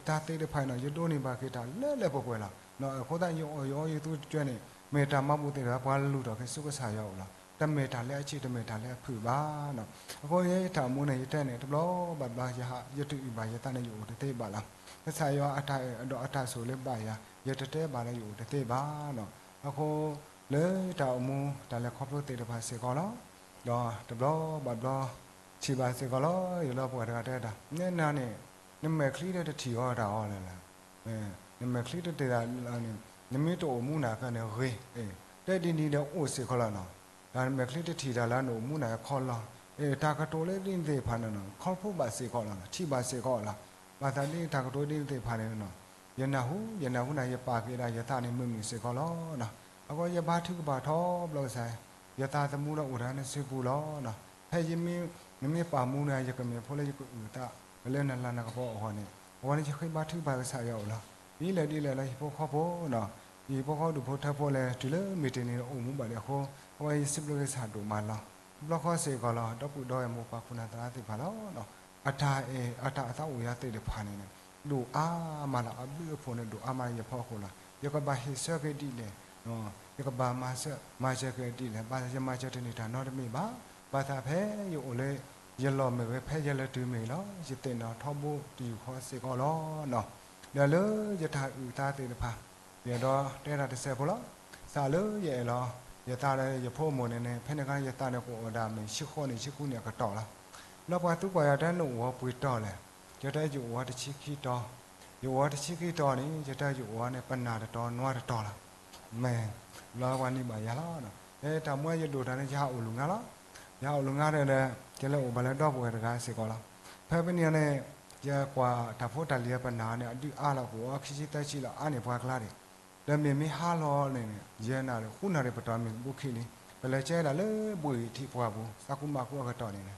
တၢ်သ့ၣ်တဖၣ်နီၤ ယဒိးန့ၢ်ဘၣ်က့ၤတၢ်လၢလၢပှဲၤပှဲၤလီၤ, အဃိသတးယအီၣ်ယအီယသူတကၠၢန့ၣ် မ့ၢ်တၢ်မၤဘူၣ်သ့ၣ်တဖၣ် ပှၤလူၤထီၣ်က့ၤဆူကစၢ်ယွၤအအိၣ်လီၤ, တမ့ၢ်တၢ်လၢအဆံး တမ့ၢ်တၢ်လၢအဖုၣ်ဘၣ်နီၤ, အဃိယတၢ်အိၣ်မူန့ၣ် ယတဲန့ၣ် တဘျီဘၣ်ဘျီ ယဟး ယတအုၣ်ဘၣ်ယသးန့ၣ် ယအိၣ်တသ့ဘၣ်လီၤ, ကစၢ်ယွၤအတၢ်အဲၣ်ဒီးအတၢ်ဆိၣ်လၢဘၣ်ယၤ ယတတဲဘၣ်လၢယအိၣ်တသ့ဘၣ်နီၤ, အဃိ လၢယတၢ်အိၣ်မူ တၢ်လဲၤခီဖျိသ့ၣ်တဖၣ်စ့ၢ်ကီးလီၤ, ဒီးတဘျီဘၣ်ဘျီ ထံၣ်ဘၣ်စ့ၢ်ကီးလီၤ, ယလၢပှၤတဂၤတဲတၢ် နဲနၤန့ၣ် နမဲာ်ချံဒီးတထံၣ်အီၤတၢ်အီၤလဲၣ်, နမဲာ်ချံတထံၣ်တၢ်လၢန့ၣ် နမ့ၢ်တအိၣ်မူနၤကဲန့ၣ်ဂ့ၤ, တဲဒ်န့ၣ်ဒီးအိၣ်စ့ၢ်ကီးလီၤနီၤ, တၢ်နမဲာ်ချံတထံၣ်တၢ်လၢနအိၣ်မူနၤခီလီၤ, တၢ်ကတိၤလၢဒ်န့ၣ်သ့ၣ်တဖၣ်န့ၣ်နီၤ ခီဖျိဘၣ်စ့ၢ်ကီးလီၤ, ထံၣ်ဘၣ်စ့ၢ်ကီးလီၤ, ဘၣ်သးဒ်တၢ်ကတိၤဒ်န့ၣ်သ့ၣ်တဖၣ်န့ၣ်နီၤ ယနၢ်ဟူ ယနၢ်ဟူနၤ ယပာ်က့ၤဒၣ်ယသးန့ၣ် မုာ်မုာ်စ့ၢ်ကီးလီၤနီၤ, အဃိယဘါထုကဖၣ်ထီဘိကစၢ် ယသးသမူဒီးအိၣ်တၢ်နစုပူၤလီၤနီၤ, ဖဲယမ့ၢ် နမ့ၢ်ပာ်မူနၤ ယကမ့ၢ်ဖိလၢယကအုၣ်သး လၢနလၤနကပီၤအဂီၢ်န့ၣ်, အဝဲန့ၣ်ယဃ့ဘါထုကဖၣ်ကစၢ်ယွၤအအိၣ်လီၤ, ဒ်လဲၣ်ဒ်လဲၣ်လၢဟံၣ်ဖိဃီဖိနီၤ, ယဟံၣ်ဖိဃီဒူၣ်ဖိထၢဖိလဲၣ် တုၤလၢမုၢ်တနံၤန့ၣ်အိၣ်မူဘၣ်ဒံးအဃိ, အဝဲယစံးဘျုးကစၢ်ဒိၣ်မးလီၤ, တဘျီဃီစ့ၢ်ကီးလီၤ ဒီပုၢ်ဒီဝဲၢ်မိၢ်ပၢ်ခိၣ်နၢ်သရၣ်သ့ၣ်တဖၣ်လီၤ အတၢ်အဲၣ်အတၢ်အသးအိၣ်ယၤသ့ၣ်တဖၣ်န့ၣ်န့ၣ် ဒိၣ်အါမးလီၤ, အဘျုးအဖှိၣ်န့ၣ် ဒိၣ်အါမးလၢယဖီခိၣ်လီၤ, ယကဘၣ်ဟ့ၣ်ဆၢက့ၤဒ်လဲၣ်, ယကဘၣ်မၤစၢၤ မၤစၢၤက့ၤဒ်လဲၣ်, ဘၣ်ယမၤစၢၤတန့ၢ်တၢ်နီတမံၤဘၣ်, ဘၣ်သးဖဲယအိၣ်လၢ ယလီၢ်မ့ၢ်ဂ့ၤ ဖဲယလဲၤတုၤမ့ၢ်ဂ့ၤလီၤ, ယသ့ၣ်နီၣ်ထီဘိတယူၢ်ဃီစ့ၢ်ကီးလီၤနီၤ, ဒီးလၢယတၢ်အုၣ်သးသ့ၣ်တဖၣ် ယအဲၣ်ဒိးတဲတၢ်တစဲးဖိလီၤ, သးလၢယအဲၣ်လီၤ ယသးဒီးယဖိအမိၢ်န့ၣ်န့ၣ် ဖဲန့ၣ်အခါန့ၣ် ယသးန့ၣ်ကအိၣ်ဒၣ်မ့ၢ်ဆံဃိးနံၣ်ဆံဃုနံၣ်အကတီၢ်လီၤ, လၢပှၤသူပှၤယၤတဲနအိၣ်အီၤပှဲၤတီၤလဲၣ်, ယတဲယအိၣ်အီၤတဆံခံတီၤ, ယအိၣ်အီၤတဆံခံတီၤန့ၣ် ယတဲယအိၣ်အီၤန့ၣ် ပနၢ်တတီၤနွါတတီၤလီၤ, မ့ၢ် လၢပှၤန့ၢ်ဘၣ်ယၤလီၤ, တၢ်မူယဒိၣ်တၢ်န့ၣ် ယဟးအိၣ်လူၤငါလီၤ, ယဟးအိၣ်လူၤငါဒီး ယလဲၤအိၣ်ဘၣ်လၢဒီပုၢ်ဝဲၢ်တဂၤစ့ၢ်ကီးလီၤ, ဖဲဖဲန့ၣ်န့ၣ် ယကွၢ်တၢ်ဖိတၢ်လံၤပနၢ်န့ၣ် အဒုၣ်အါလီၤ ကအိၣ်အီၤခံဆံသၢဆံလီၤ အါန့ၢ်ပှၤကျါဒံး, ဒီးမ့ၢ်မ့ၢ်ဟါလီၤန့ၣ် ယဲနၤဒီး ဃုနၣ်ရံၣ်ပတီၢ်မ့ၢ်ဘူးခံလံ, ပလဲၤကဲဒၣ်လၢဘှ့ၣ်ထံးပှၢ်ပူၤ သးကူမၤကူအကတီၢ်န့ၣ်,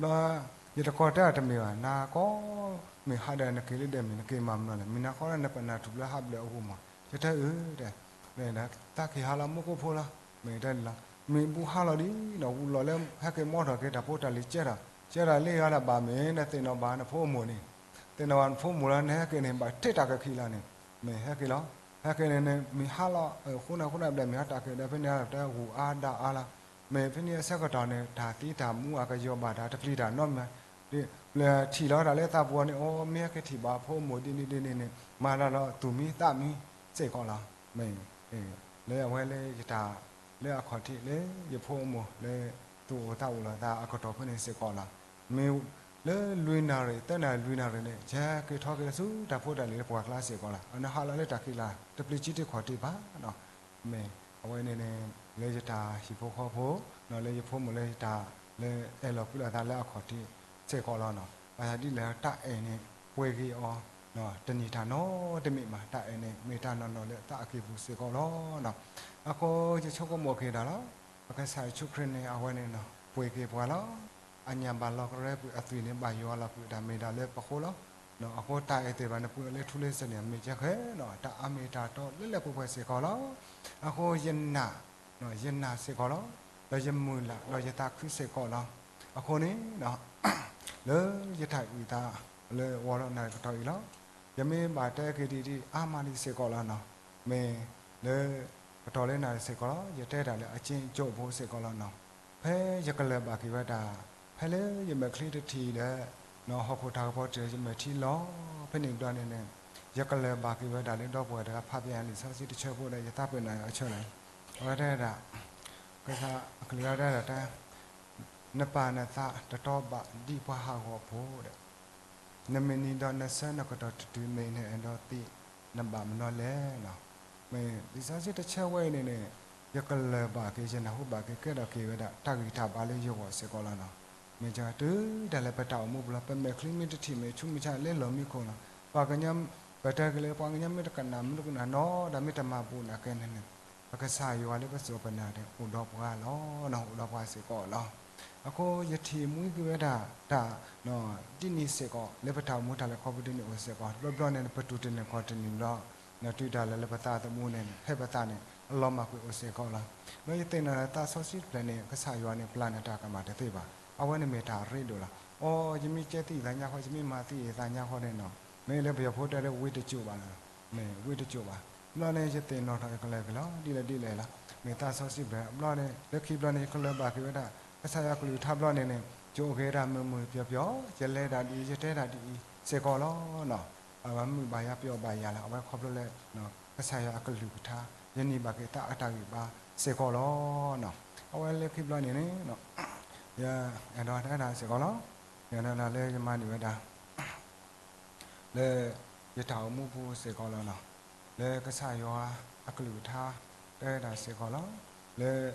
ဘျီ ယတကိးတဲအီၤတမ့ၢ်ဘၣ် နၤကီ မ့ၢ်ဟးဒီးနက့ၤလၢဒဲးမ့ၢ်နက့ၤမၤမနုၤလဲၣ်, မ့ၢ်နၤဃီလၢနပနၢ်ထူၣ်ဖျဲးဟးဘျဲၣ်အဂီၢ်မး, ယတဲအၢတဲ သးက့ၤဟးလီၤမူခိၣ်ဖိလီၤ, မ့ၢ်တဲလီၤ, မ့ၢ်ဘူးဟါလီၤဒ်နီၤ ဝူလီၤလၢဟဲက့ၤမီထီၣ်က့ၤတၢ်ဖိတၢ်လံၤကဲထီၣ် ကဲထီၣ်လံယၤဒီးဘၣ်မ့ၢ်နသ့ၣ်နီၣ်ဘၣ်နဖိအမိၢ်န့ၣ်, သ့ၣ်နီၣ်ဝဲနဖိမုၣ်လၢနဟဲက့ၤန့ၣ် ဘၣ်ထဲတၢ်ကခံလီၤန့ၣ်, မ့ၢ်ဟဲက့ၤလီၤ. ဟဲက့ၤန့ၣ်န့ၣ် မ့ၢ်ဟါလီၤ ဃိနၢ်ဃိနၢ်ဘျဲၣ် မ့ၢ်ဟါတၢ်က့ၤဒီး ဖဲန့ၣ်တၢ်ဂူာ်အါဒၣ်အါလီၤ. မ့ၢ်ဖဲန့ၣ်အဆၢကတီၢ်န့ၣ် တၢ်သံတၢ်မူအကယီၤဘၣ်တၢ်တပျံၤတၢ်နီတမံၤ, ပျဲထံၣ်လီၤတၢ်လၢသးပူၤန့ၣ် အိၣ်မ့ၢ်ဟဲက့ၤထံၣ်ဘၣ်ဖိမုၣ်ဒ်န့ၣ်ဒ်န့ၣ်န့ၣ် မၤလီၤလီၤသူၣ်မံသးမံစ့ၢ်ကီးလီၤ. မ့ၢ် လၢအဝဲလၢယတၢ် လၢအခီၣ်ထံးလၢယဖိအမိၢ်လၢ သူၣ်အိၣ်သးအိၣ်လိာ်သးအကတီၢ်ဖဲန့ၣ်စ့ၢ်ကီးလီၤ. မ့ၢ်လၢလွံၢ်နၣ်ရံၣ် သၢနၣ်ရံၣ် လွံၢ်နၣ်ရံၣ်န့ၣ် ယက့ၤထီၣ်က့ၤဆူတၢ်ဖိတၢ်လံၤလၢပှၢ်ကျါစ့ၢ်ကီးလီၤ. အန့ၣ်ဟးလီၤလၢတၢ်ခံးလၢ် တပျံၤကံတခီၣ်ထံးဘၣ်နီၤ. မ့ၢ်အဝဲန့ၣ်န့ၣ် လၢယတၢ်ဟံၣ်ဖိဃီဖိ လၢယဖိမုၣ်လၢယတၢ်လၢအဲၣ်လီၤကွံလိာ်သးလၢအခီၣ်ထံးစ့ၢ်ကီးလီၤနီၤ. ဘၣ်ဆၣ်ဒ်လဲၣ်တၢ်အဲၣ်န့ၣ် ပှဲၤက့ၤအီၤ တန့ၢ်တၢ်နီတမံၤဘၣ်. တၢ်အဲၣ်န့ၣ်မ့ၢ်တၢ်နီၢ်နီၢ်လၢသးအကံၢ်ပူၤစ့ၢ်ကီးလီၤနီၤ. အဃိယဆိကမိၣ်က့ၤဒၣ်လီၤ. ပကစၢ်ယ့ၣ်ၡူးခရံာ်န့ၣ် အဝဲန့ၣ်နီၤ ပှဲၤက့ၤပှၤလီၤ. အညၣ်ဘၣ်လီၤကရၢပှၤ အသွံၣ်န့ၣ် ဘၣ်ယွၤလီၤကွံာ်တၢ်မ့ၢ်ဒၣ်လၢပဃိလီၤ. အဃိတၢ်အဲၣ်သ့ၣ်တဖၣ်န့ၣ် ပှဲၤလၢထူလၢစၢၤန့ၣ် မ့ၢ်ကဲဃဲနီၤ တၢ်အါမ့ၢ်တၢ်တီလၢလၢပှဲၤပှဲၤစ့ၢ်ကီးလီၤ. အဃိယနာ် ယနာ်စ့ၢ်ကီးလီၤ. ဒီးယမုၢ်လၢ်ဒီးယသးခုစ့ၢ်ကီးလီၤ. အဃိန့ၣ် လၢယတၢ်အုၣ်သးလၢဝီၤလီၤနၣ်ရံၣ်ကတီၢ်အံၤလီၤ. ယမ့ၢ်ဘၣ်တဲက့ၤဒ်အံၤအါမးလံစ့ၢ်ကီးလီၤနီၤ. မ့ၢ်လၢ ကတီၢ်လၢနၣ်ရံၣ်စ့ၢ်ကီးလီၤ. ယတဲတၢ်လၢအက့ၣ်ကၠိဖိစ့ၢ်ကီးလီၤနီၤ. ဖဲယကလၢၤဘၣ်က့ၤဝဲဒၣ် ဖဲလၢယမဲာ်ချံတထံၣ်ဒီး ဟီၣ်ခိၣ်တၢ်ကပီၤတထံၣ်ဒီး ယမဲာ်ထံလီၤ. ဖဲန့ၣ်ဘျီန့ၣ်န့ၣ် ယကလၢၤဘၣ်က့ၤဝဲဒၣ်လၢဒီပုၢ်ဝဲၢ်တဂၤ ဖးဖျါလံာ်စီဆှံတဆၢဖိဒီး ယသးပ့ၤနီၣ်အဆၢလီၤ. အဝဲတဲဒၣ် ကစၢ်အကလုၢ်အီၤတဲဒၣ်တဲ နပာ်နသးတတီဘၣ်ဒ်ပှၤဟးဂီၤဖိဒီး နမ့ၢ်နံၤဒီးနဆၢနကတီၢ်တတုၤ မ့ၢ်နအဲၣ်ဒိးသံ နဘၣ်မနုၤလဲၣ်နီၤ. မ့ၢ်လံာ်စီဆှံတဆၢဝဲအံၤန့ၣ်န့ၣ် ယကလၢၤဘၣ်က့ၤ ယနၢ်ဟူဘၣ်က့ၤ ကဲထီၣ်က့ၤဝဲဒၣ် တၢ်ဂံၢ်တၢ်ဘါလၢယဂီၢ်စ့ၢ်ကီးလီၤနီၤ. မ့ၢ်ကတုၤဒၣ်လဲာ်ပတၢ်အိၣ်မူပူၤလီၤ ပမဲာ်ချံမ့ၢ်တထံၣ် မ့ၢ်ဆူးမ့ၢ်ဆါလၢလီၢ်မံခိၣ်နီၤ ပှၤကညီ ပတဲက့ၤလၢပှၤကညီမ့ၢ်တကနၣ် မ့ၢ်တကနၣ်နီတမံၤ မ့ၢ်တမၤဘူးနာ်က့န့ၣ်န့ၣ် ပကစၢ်ယွၤလၢပစိာ်ပနၢ်န့ၣ် အိၣ်ဒီးပှၤလီၤနီၤ အိၣ်ဒီးပှၤစ့ၢ်ကီးလီၤ. အဃိယထံၣ်မှံက့ၤဝဲဒၣ်တၢ် ဒ်န့ၣ်စ့ၢ်ကီး လၢပတၢ်အိၣ်မူတၢ်လဲၤခီဖျိဒ်န့ၣ်အိၣ်စ့ၢ်ကီး ဘျီဘျီန့ၣ် ပတုၤတနံၤခီတနံၤဘျီ တုၤဒၣ်လဲာ်လၢပသးသမူန့ၣ်န့ၣ် ဖဲပသးန့ၣ် အလီၤမၢ်ကွံာ်အိၣ်စ့ၢ်ကီးလီၤ. ဒီးယသ့ၣ်နီၣ်လၢသးစီဆှံတဖျၢၣ်န့ၣ် ကစၢ်ယွၤန့ၣ် ပျၢ်န့ၢ်တၢ်ကမၣ်တသ့ဘၣ်. အဝဲန့ၣ်မ့ၢ်တၢ်ရ့ဒိၣ်လီၤ. အိ ယမ့ၢ်ကဲသံအသးညါဃီ ယမ့ၢ်မၤသံအသးညါဃီန့ၣ်နီၤ မ့ၢ်လၢပယီၤဖိတဲလၢဝ့ၢ်တကၠိၣ်ဘၣ်လီၤ. မ့ၢ်ဝ့ၢ်တကၠိၣ်ဘၣ်. ဘျီန့ၣ် ယသ့ၣ်နီၣ်ထီၣ်ယကလဲၤက့ၤလီၤ ဒ်လဲၣ်ဒ်လဲၣ်လီၤ. မ့ၢ်သးစီဆှံတဖျၢၣ် ဘျီန့ၣ် လၢခံဘျီန့ၣ် ယကလၢၤဘၣ်က့ၤဝဲဒၣ် ကစၢ်ယွၤကလုၢ်ကထါဘျီန့ၣ်န့ၣ် ယအိၣ်က့ၤဝဲဒၣ်မုာ်မုာ်ပျီပျီ ယလဲၤဒၣ်ဒ်အံၤ ယတဲဒၣ်ဒ်အံၤစ့ၢ်ကီးလီၤနီၤ. အဝဲမုာ်ဘၣ်ယၤပျီဘၣ်ယၤလီၤ. အဝဲခီဖျိလၢ ကစၢ်ယွၤအကလုၢ်ကထါ ယန့ၢ်ဘၣ်က့ၤသးအတၢ်ဂံၢ်ဘါစ့ၢ်ကီးလီၤနီၤ. အဝဲလၢခံဘျီန့ၣ်န့ၣ် ယအဲၣ်ဒိးတဲဒၣ်စ့ၢ်ကီးလီၤ. ယအဲၣ်ဒိးဒၣ်လၢယမၤန့ၢ်ဝဲဒၣ် လၢယတၢ်အိၣ်မူပူၤစ့ၢ်ကီးလီၤနီၤ. လၢကစၢ်ယွၤအကလုၢ်ကထါ တဲဝဲဒၣ်စ့ၢ်ကီးလီၤ. လၢ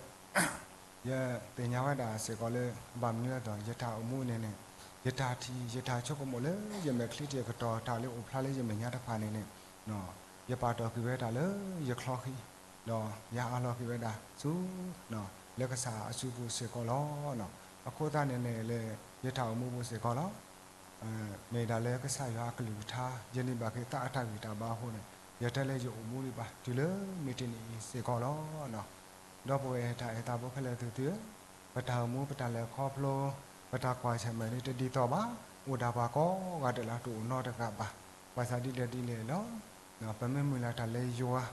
ယသ့ၣ်ညါဝဲဒၣ်စ့ၢ်ကီးလၢ ဘၣ်မနုၤလဲၣ်ဒီး ယတၢ်အိၣ်မူန့ၣ်န့ၣ် ယတၢ်ထံၣ် ယတၢ်ဆိကမိၣ်လၢယမဲာ်ချံတံၢ်အကတီၢ် တၢ်လၢအိၣ်ဖျါလၢယမဲာ်ညါတဖၣ်န့ၣ်န့ၣ် ယပာ်တီၢ်ကွံာ်ဝဲဒၣ်လၢယချီဃံ ဒီးယအးလီၤကွံာ်ဝဲဒၣ်ဆူ လၢကစၢ်အစုပူၤစ့ၢ်ကီးလီၤ. အဃိသတးန့ၣ်န့ၣ် လၢယတၢ်အိၣ်မူပူၤစ့ၢ်ကီးလီၤ. မ့ၢ်ဒၣ်လၢကစၢ်ယွၤအကလုၢ်ကထါ ယန့ၢ်ဘၣ်က့ၤသးအတၢ်ဂံၢ်တၢ်ဘါအဃိန့ၣ် ယတဲလၢယအိၣ်မူဒံးဘၣ် တုၤလၢမုၢ်တနံၤအံၤစ့ၢ်ကီးလီၤ. ဒီပုၢ်ဝဲၢ်တၢ်အဲၣ်တၢ်ဖိခဲလၢာ်သ့ၣ်ဧၢ, ပတၢ်အိၣ်မူပတၢ်လဲၤခီဖျိ ပတၢ်ကွၢ်ဆၢၣ်မဲာ်န့ၣ်တဒ်သိးဘၣ်, အိၣ်ဒၣ်ပှၤကိးဂၤဒဲးလီၤ တအိၣ်နီတဂၤဘၣ်. ဘၣ်ဆၣ်ဒ်လဲၣ်ဒ်လဲၣ်လီၤ. ပမ့ၢ်မုၢ်လၢ်တၢ်လၢယွၤ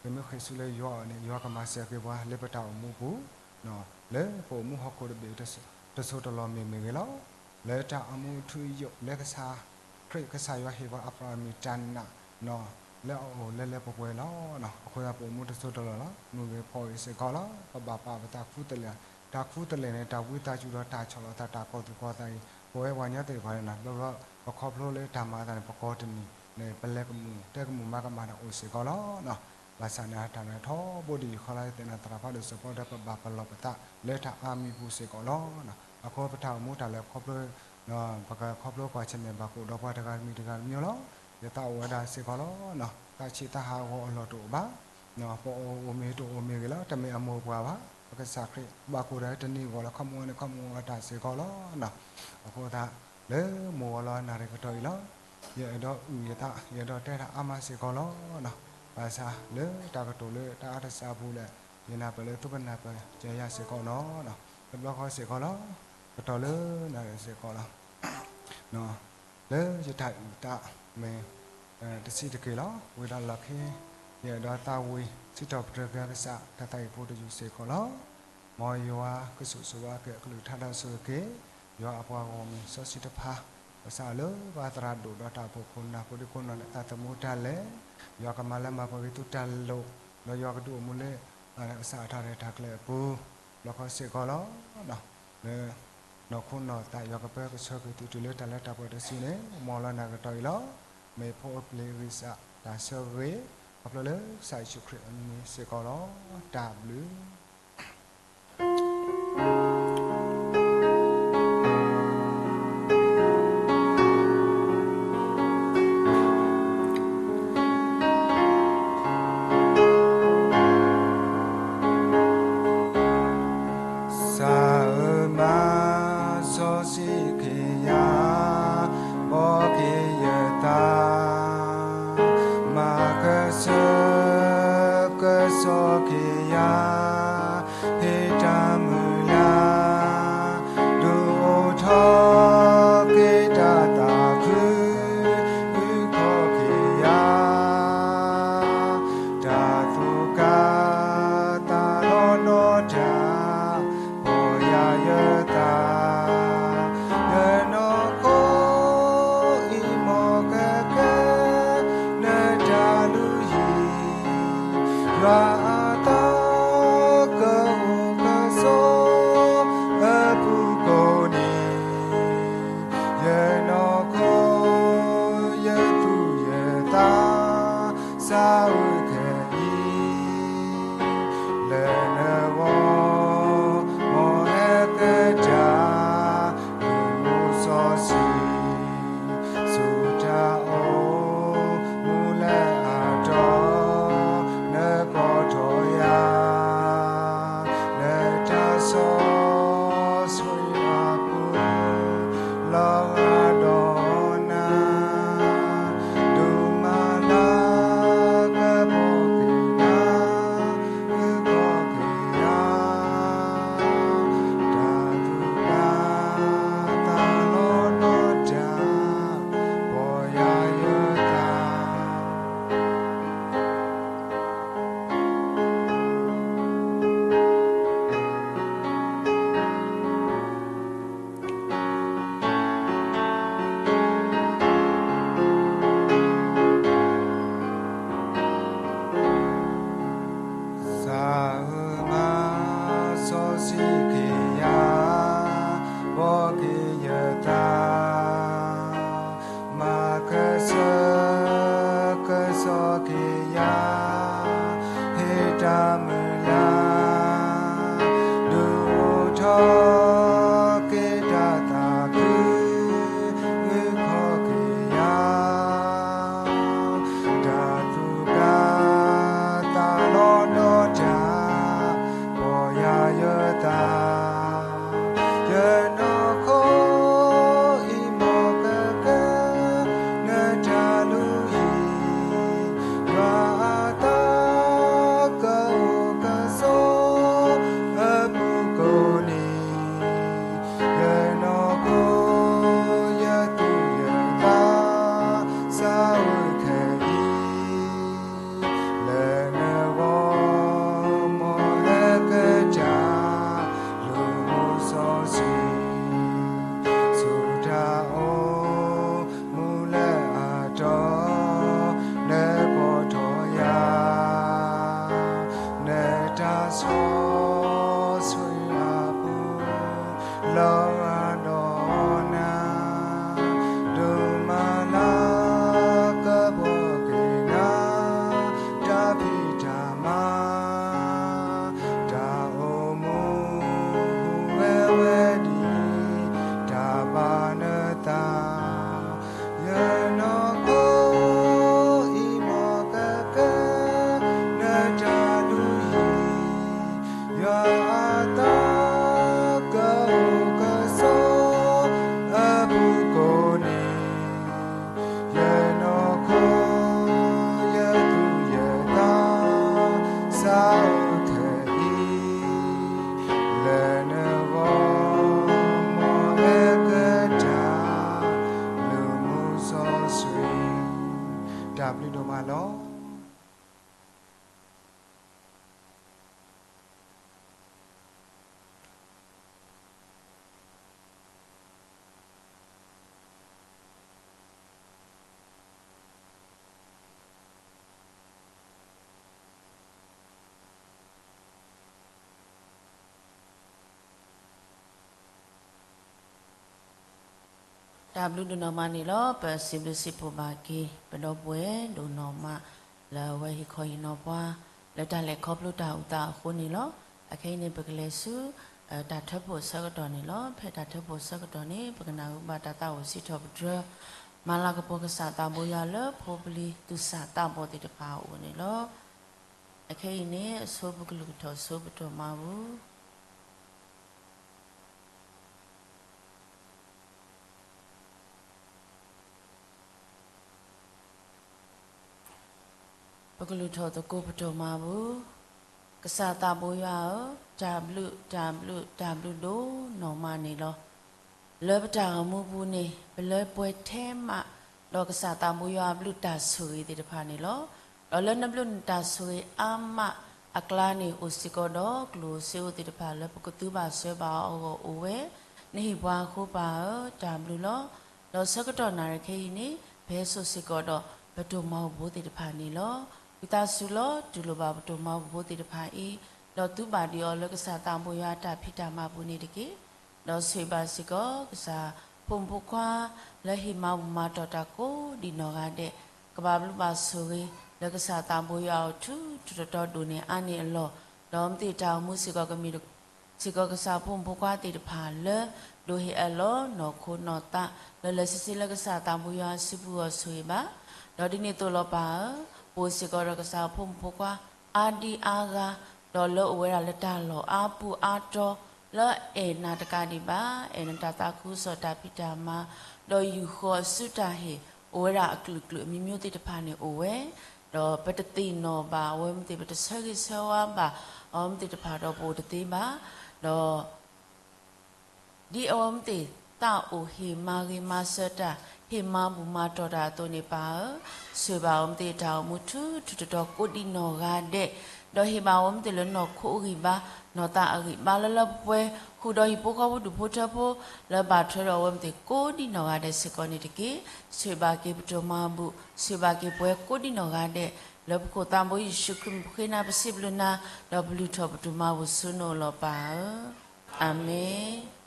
ပမ့ၢ်ဃ့ၢ်ဆူလၢယွၤအအိၣ်န့ၣ် ယွၤကမၤစၢၤက့ၤပှၤလၢပတၢ်အိၣ်မူပူၤ လၢပအိၣ်မူဟီၣ်ခိၣ်တဘ့ၣ်တစိၢ်တလီၢ်မ့ၢ်မ့ၢ်ဂ့ၤလီၤ. လၢတၢ်အိၣ်မူထူယိာ်လၢကစၢ်ခရံာ်ကစၢ်ယွၤဟ့ၣ်ပှၤအပှၤမံၤတၢ်နာ် လၢအအိၣ်လၢလၢပှဲၤပှဲၤလီၤ. အဃိသတးပအိၣ်မူတစိၢ်တလီၢ်လီၤ. မုၢ်ဂ့ၤဖီဂ့ၤစ့ၢ်ကီးလီၤ. ပဘၣ်ပာ်ပသးခူတလဲၣ်, တၢ်ခူတလဲၣ်န့ၣ် တၢ်ဝံသးစူၤဒီးတၢ်ဆီၣ်လီၤသး တၢ်ကီၢ်သူၣ်ကီၢ်သးအံၤ ပဝဲပှၤကညီသ့ၣ်တဖၣ်န့ၣ် ဘျီဘျီပခီဖျိလၢတၢ်မၤအသးန့ၣ် ပကိးတနံၤန့ၣ် ပလဲၤကမူၣ်တဲကမူၣ်မၤကမၣ်တၢ်အိၣ်စ့ၢ်ကီးလီၤ. ဘၣ်ဆၣ်န့ၣ်တၢ်န့ၣ်ထီဘိဒ်ယခီလၢသ့ၣ်နီၣ်သရၣ်ဖးဒိၣ်စီၤပီလူးတဲ ပဘၣ်ပလီၢ်ပသးလၢတၢ်အါမံၤပူၤစ့ၢ်ကီးလီၤ. အဃိပတၢ်အိၣ်မူတၢ်လဲၤခီဖျိ ပကခီဖျိကွၢ်ဆၢၣ်မဲာ်ဘၣ်ကအိၣ်ဒီးပှၤတဂၤတမံၤတဂၤတမံၤလီၤ. ယသးအိၣ်ဝဲဒၣ်စ့ၢ်ကီးလီၤ. သးဆံးသးဟးဂီၤအလီၢ်တအိၣ်ဘၣ်. ပအိၣ်အိၣ်မ့ၢ်တအိၣ်မ့ၢ်ဂ့ၤလီၤ. တမ့ၢ်အမိၢ်ပှၢ်ဘၣ်. ပကစၢ်ခရံာ်ဘၣ်ကိၢ်ဒီးတနံၤဂီၢ်လီၤ ခီမီန့ၣ် ခီမီအတၢ်စ့ၢ်ကီးလီၤ. အဃိသတး လၢမိၢ်ဝီၤလီၤနၣ်ရံၣ်ကတီၢ်အံၤလီၤ. ယအဲၣ်ဒိးအုၣ်ယသး ယအဲၣ်ဒိးတဲတၢ်အါမးစ့ၢ်ကီးလီၤ. ဘၣ်ဆၣ်လၢတၢ်ကတိၤလၢတၢ်အါတစးပူၤလဲၣ် ယနၢ်ပၢၢ်လၢသုကနၢ်ပၢၢ်ကဲယၤစ့ၢ်ကီးလီၤ. တဘျီဃီစ့ၢ်ကီးလီၤ. ကတီၢ်လၢနၣ်ရံၣ်စ့ၢ်ကီးလီၤ. လၢယတၢ်အုၣ်သးမ့ၢ် တဆံးတက့ၢ်လီၤ. ဝံၤဒီးလီၢ်ခံ ယအဲၣ်ဒိးသးဝံၣ် စံးထီၣ်ပတြၢၤက့ၤကစၢ် တၢ်သးဝံၣ်ဖိတယုၢ်စ့ၢ်ကီးလီၤ. မ်ယွၤကဆိၣ်ဂ့ၤဆိၣ်ဝါက့ၤ အကလုၢ်ကထါဒီးဆိၣ်ဂ့ၤက့ၤ ယွၤအပှၤဂီၢ်မုၢ်စီဆှံတဖၣ်, ကစၢ်လၢပှၤသရၣ်ဒိၣ်ဒီးတၢ်အိၣ်ဖှိၣ်ခိၣ်နၢ် ကိးဒံကိးနီၢ်န့ၣ် သးသမူတၢ်လဲၤ, ယွၤကမၤလၢမၤပှဲၤက့ၤသုတၢ်လိၣ်, ဒီးယွၤကဒုးအိၣ်မူလၢ ကစၢ်အတၢ်ရဲၣ်တၢ်ကျဲၤအပူၤ လီၤခီစ့ၢ်ကီးလီၤ. လၢ နီၢ်ခိနီၢ်သး ယွၤကပၢၤကဆှၢက့ၤသုတုၤလၢတၢ်လၢတၢ်ပှဲၤတစုန့ၣ် မ်လီၤနၤကတီၢ်အံၤလီၤ. မ့ၢ်ဖိအပျ့ၤဂံၢ်စၢ်တၢ်ဆၢဂ့ၤ ခီဖျိလၢကစၢ်ယ့ၣ်ၡူးခရံာ်အမံၤစ့ၢ်ကီးလီၤ. တၢ်ဘျုးစၢ်ဧၢ, မၤစီဆှံက့ၤယၤ, ဘှီက့ၤယသး, မၤကဆှၢကဆှီက့ၤယၤ, ဟ့ၣ်တၢ်မုၢ်လၢ်, ဒုးအိၣ်ထီၣ်က့ၤတၢ်သးခု, အုၣ်ခီၣ်က့ၤယၤ တၢ်သူၣ်ကၢ်သးလီၤနီၢ်တၢ်, ပီၢ်ယၤယသး, ယနီၢ်ခိအံၤမ်ကကဲ, နတၢ်လုၢ်ဟံၣ်, ယွၤအသးကအိၣ်ကဆိး, အပူၤကိးနံၤ ယနီၢ်ခိ ယသူၣ်ယသး စၢ်အုၣ်ခဲအံၤ လၢနဂီၢ် မ်အဲၣ်ကတၢၢ် မုၢ်မူစီဆှံ ဆူတၢ်အိၣ်မူလၢအတီ နကိးထီၣ်ယၤ လၢတၢ်စီဆှံအပူၤ လီၤဂာ်ဒီးနၤ ဒိၣ်မးလၢကဘှီက့ၤနၤ အုၣ်ခီၣ်က့ၤယၤ တၢ်သူၣ်ကၢ်သးလီၤနီၢ်တၢ် ပီၢ်ယၤယသး စၢ်ဧၢ, မၤစီဆှံက့ၤယၤ, ဘှီက့ၤယသး, မၤကဆှၢကဆှီက့ၤယၤ, ဟ့ၣ်တၢ်မုၢ်လၢ်, ဒုးအိၣ်ထီၣ်က့ၤတၢ်သးခု, အုၣ်ခီၣ်က့ၤယၤ တၢ်သူၣ်ကၢ်သးလီၤနီၢ်တၢ်, ပီၢ်ယၤယသး, ယနီၢ်ခိအံၤမ်ကကဲ, နတၢ်လုၢ်ဟံၣ်, ယွၤအသးကအိၣ်ကဆိး, အပူၤကိးနံၤ ယနီၢ်ခိ ယသူၣ်ယသး စၢ်အုၣ်ခဲအံၤ လၢနဂီၢ် မ်အဲၣ်ကတၢၢ် လုၢ်မူစီဆှံ ဆူတၢ်အိၣ်မူလၢအတီ နကိးထီၣ်ယၤ နတၢ်စီဆှံအပူၤ လီၤဂာ်ဒီးနၤ ဒိၣ်မးလၢကဘှီက့ၤနၤ တၢ်ဖံးတၢ်မၤ တၢ်အိၣ်မူ ဟူးဂဲၤဝဲဒ် တၢ်ဘၣ်နသး ယနီၢ်ခိအံၤမ်ကကဲ နတၢ်လုၢ်ဟံၣ် ယွၤအသး ကအိၣ်ကဆိး အပူၤကိးနံၤ ယနီၢ်ခိ ယသူၣ်ယသး စၢ်အုၣ်ခဲအံၤ လၢနဂီၢ် မ်အဲၣ်ကတၢၢ် လုၢ်မူ တၢ်ဘျုးဒိၣ်နီၢ်မးန့ၣ်လီၤ. ပစံးဘျုးစံးဖှိၣ်ဘၣ်က့ၤ ပဒီပုၢ်ဝဲၢ်ဒိၣ်နီၢ်မး လၢအဝဲဟ့ၣ်ခီဟ့ၣ်နီၤပှၤ လၢတၢ်လဲၤခီဖျိတၢ်အုၣ်သးအဃိန့ၣ်လီၤ. အခဲအံၤန့ၣ် ပကလဲၤဆူ တၢ်ထၢဖှိၣ်အဆၢကတီၢ်န့ၣ်လီၤ. ဖဲတၢ်ထၢဖှိၣ်အဆၢကတီၢ်န့ၣ် ပကနၢ်ဟူဘၣ်တၢ်သးအိၣ်စံးထီၣ်ပတြၢၤ မၤလၤကပီၤကစၢ်သးဘိယွၤလၢဖိပလံၤသူၣ်စၢ်သးဘီၣ်သ့ၣ်တဖၣ်အအိၣ်န့ၣ်လီၤ. အခဲအံၤန့ၣ် အဆိပကလုၢ်ကထီၣ်ဆိပတိၢ်မၤပူၤ ပကလုၢ်ထီၣ်သကိးပတိၢ်မၤပူၤ, ကစၢ်သးဘိယွၤဧၢ, တၢ်ဘျုး တၢ်ဘျုး တၢ်ဘျုးဒိၣ်နီၢ်မးန့ၣ်လီၤ. လၢပတၢ်အိၣ်မူပူၤန့ၣ် ပလၢပှဲၤထဲမး ဒီးကစၢ်သးဘိယွၤအဘျုးတၢ်ဆိၣ်ဂ့ၤသ့ၣ်တဖၣ်န့ၣ်လီၤ. ဒီးလၢနဘျုးနတၢ်ဆိၣ်ဂ့ၤအါမးအကျါန့ၣ် အိၣ်စ့ၢ်ကီးဒီးကျိၣ်ဧိၤစ့ဧိၤသ့ၣ်တဖၣ်လၢပကသူဘၣ်စၢၤဘၣ်အီၤအဂီၢ်အိၣ်ဝဲ, နဟ့ၣ်ပှၤအဃိပၢ်ဧၢ, တၢ်ဘျုးလီၤ. ဒီးဆၢကတီၢ်နၣ်ရံၣ်ခဲအံၤန့ၣ် ပဟဲစိာ်စ့ၢ်ကီးဒီးပတိၢ်မၤပူၤဖိသ့ၣ်တဖၣ်န့ၣ်လီၤ. ဝံသးစူၤလီၤ တူၢ်လိာ်ဘၣ်ပတိၢ်မၤပူၤဖိသ့ၣ်တဖၣ်အံၤ, ဒီးသူဘၣ်ဒံးအီၤလၢကစၢ်သးဘိယွၤအတၢ်ဖံးတၢ်မၤပူၤန့ၣ်တက့ၢ်. ဒီးဆိၣ်ဂ့ၤဘၣ်စ့ၢ်ကီး ကစၢ်ဖိမုၣ်ဖိခွါ လၢဟ့ၣ်မၤဘူၣ်မၤတီၢ်တၢ်ကိးဒံးနီၢ်ဂၤဒဲး, ကဘၣ်ဘျုးဘၣ်ဆိၣ်ဂ့ၤ လၢကစၢ်သးဘိယွၤအအိၣ်ထူထူတီတီဒိၣ်န့ၢ်အါန့ၢ်အလီၢ်, ဒီးမ့ၢ်တၢ်အိၣ်မူစ့ၢ်ကီးကမ့ၢ် စ့ၢ်ကီးကစၢ်ဖိမုၣ်ဖိခွါသ့ၣ်တဖၣ်လၢ ဒိးဟ့ၣ်အၢၣ်လီၤနီၢ်ခိနီၢ်သး လၢလၢဆ့ဆ့လၢကစၢ်သးဘိယွၤအစုပူၤအဂီၢ်ဆိၣ်ဂ့ၤဘၣ်. ဒီးဒ်န့ၣ်အသိးလီၤပၢ်ဧၢ, ပအိၣ်စ့ၢ်ကီးဒီးကစၢ်ဖိမုၣ်ဖိခွါ အါဒံအါဂၤ, ဒီးလၢအိၣ်ဝဲဒၣ်လၢတၢ်လီၢ်အါပူၤအါတီၤ လၢအဲၣ်နၤတကးဒံးဘၣ်, အဲၣ်နတၢ်သးခုကစီၣ်တၢ်ဖံးတၢ်မၤ, ဒီးယူာ်ဃီၤအစုတၢ်ဟ့ၣ် အိၣ်ဝဲဒၣ်အကလုာ်ကလုာ်အမံၤမံၤသ့ၣ်တဖၣ်န့ၣ်အိၣ်ဝဲ, ဒီးပတသ့ၣ်နီၣ်ဘၣ်အဝဲမ့ၢ်သ့ၣ် ပတဆၢဂ့ၤဆၢဝါဘၣ်အဝဲမ့ၢ်သ့ၣ်တဖၣ်ဒီးပအိၣ်တသ့ဘၣ်, ဒီး ဒ်အဝဲမ့ၢ်သ့ၣ် သးအိၣ်ဟ့ၣ်မၤဂ့ၤမၤစၢၤတၢ် ဟ့ၣ်မၤဘူၣ်မၤတီၢ်တၢ်အသိးန့ၣ်ပၢ်ဧၢ, ဆိၣ်ဂ့ၤဘၣ်အဝဲမ့ၢ်သ့ၣ်တၢ်အိၣ်မူထူထူတီတီကိးဒံးနီၢ်ဂၤဒဲး, ဒီးဟ့ၣ်ဘၣ်အဝဲမ့ၢ်သ့ၣ်လၢနီၢ်ခိအဂံၢ်ဘါ, နီၢ်သးအဂံၢ်ဘါလၢလၢပှဲၤပှဲၤ, ဃုာ်ဒီးဟံၣ်ဖိဃီဖိဒူၣ်ဖိထၢဖိ လၢဘၣ်ထွဲဒီးအဝဲမ့ၢ်သ့ၣ်ကိးဒံးနီၢ်ဂၤဒဲးစ့ၢ်ကီးန့ၣ်တက့ၢ်. ဆိၣ်ဂ့ၤဘၣ်က့ၤပတိၢ်မၤဘူၣ်, ဆိၣ်ဂ့ၤဘၣ်က့ၤပှၤကိးဒံးနီၢ်ဂၤဒဲး, လၢပခိၣ်သးဘိယ့ၣ်ၡူးခရံာ်မုၣ်ဃ့နၤပစံးဘျုးနၤ, ဒီးပလုၢ်ထီၣ်ပတိၢ်မၤဘူၣ်ဆူနအိၣ်လီၤပၢ်ဧၢ. အၤမ့ၣ်.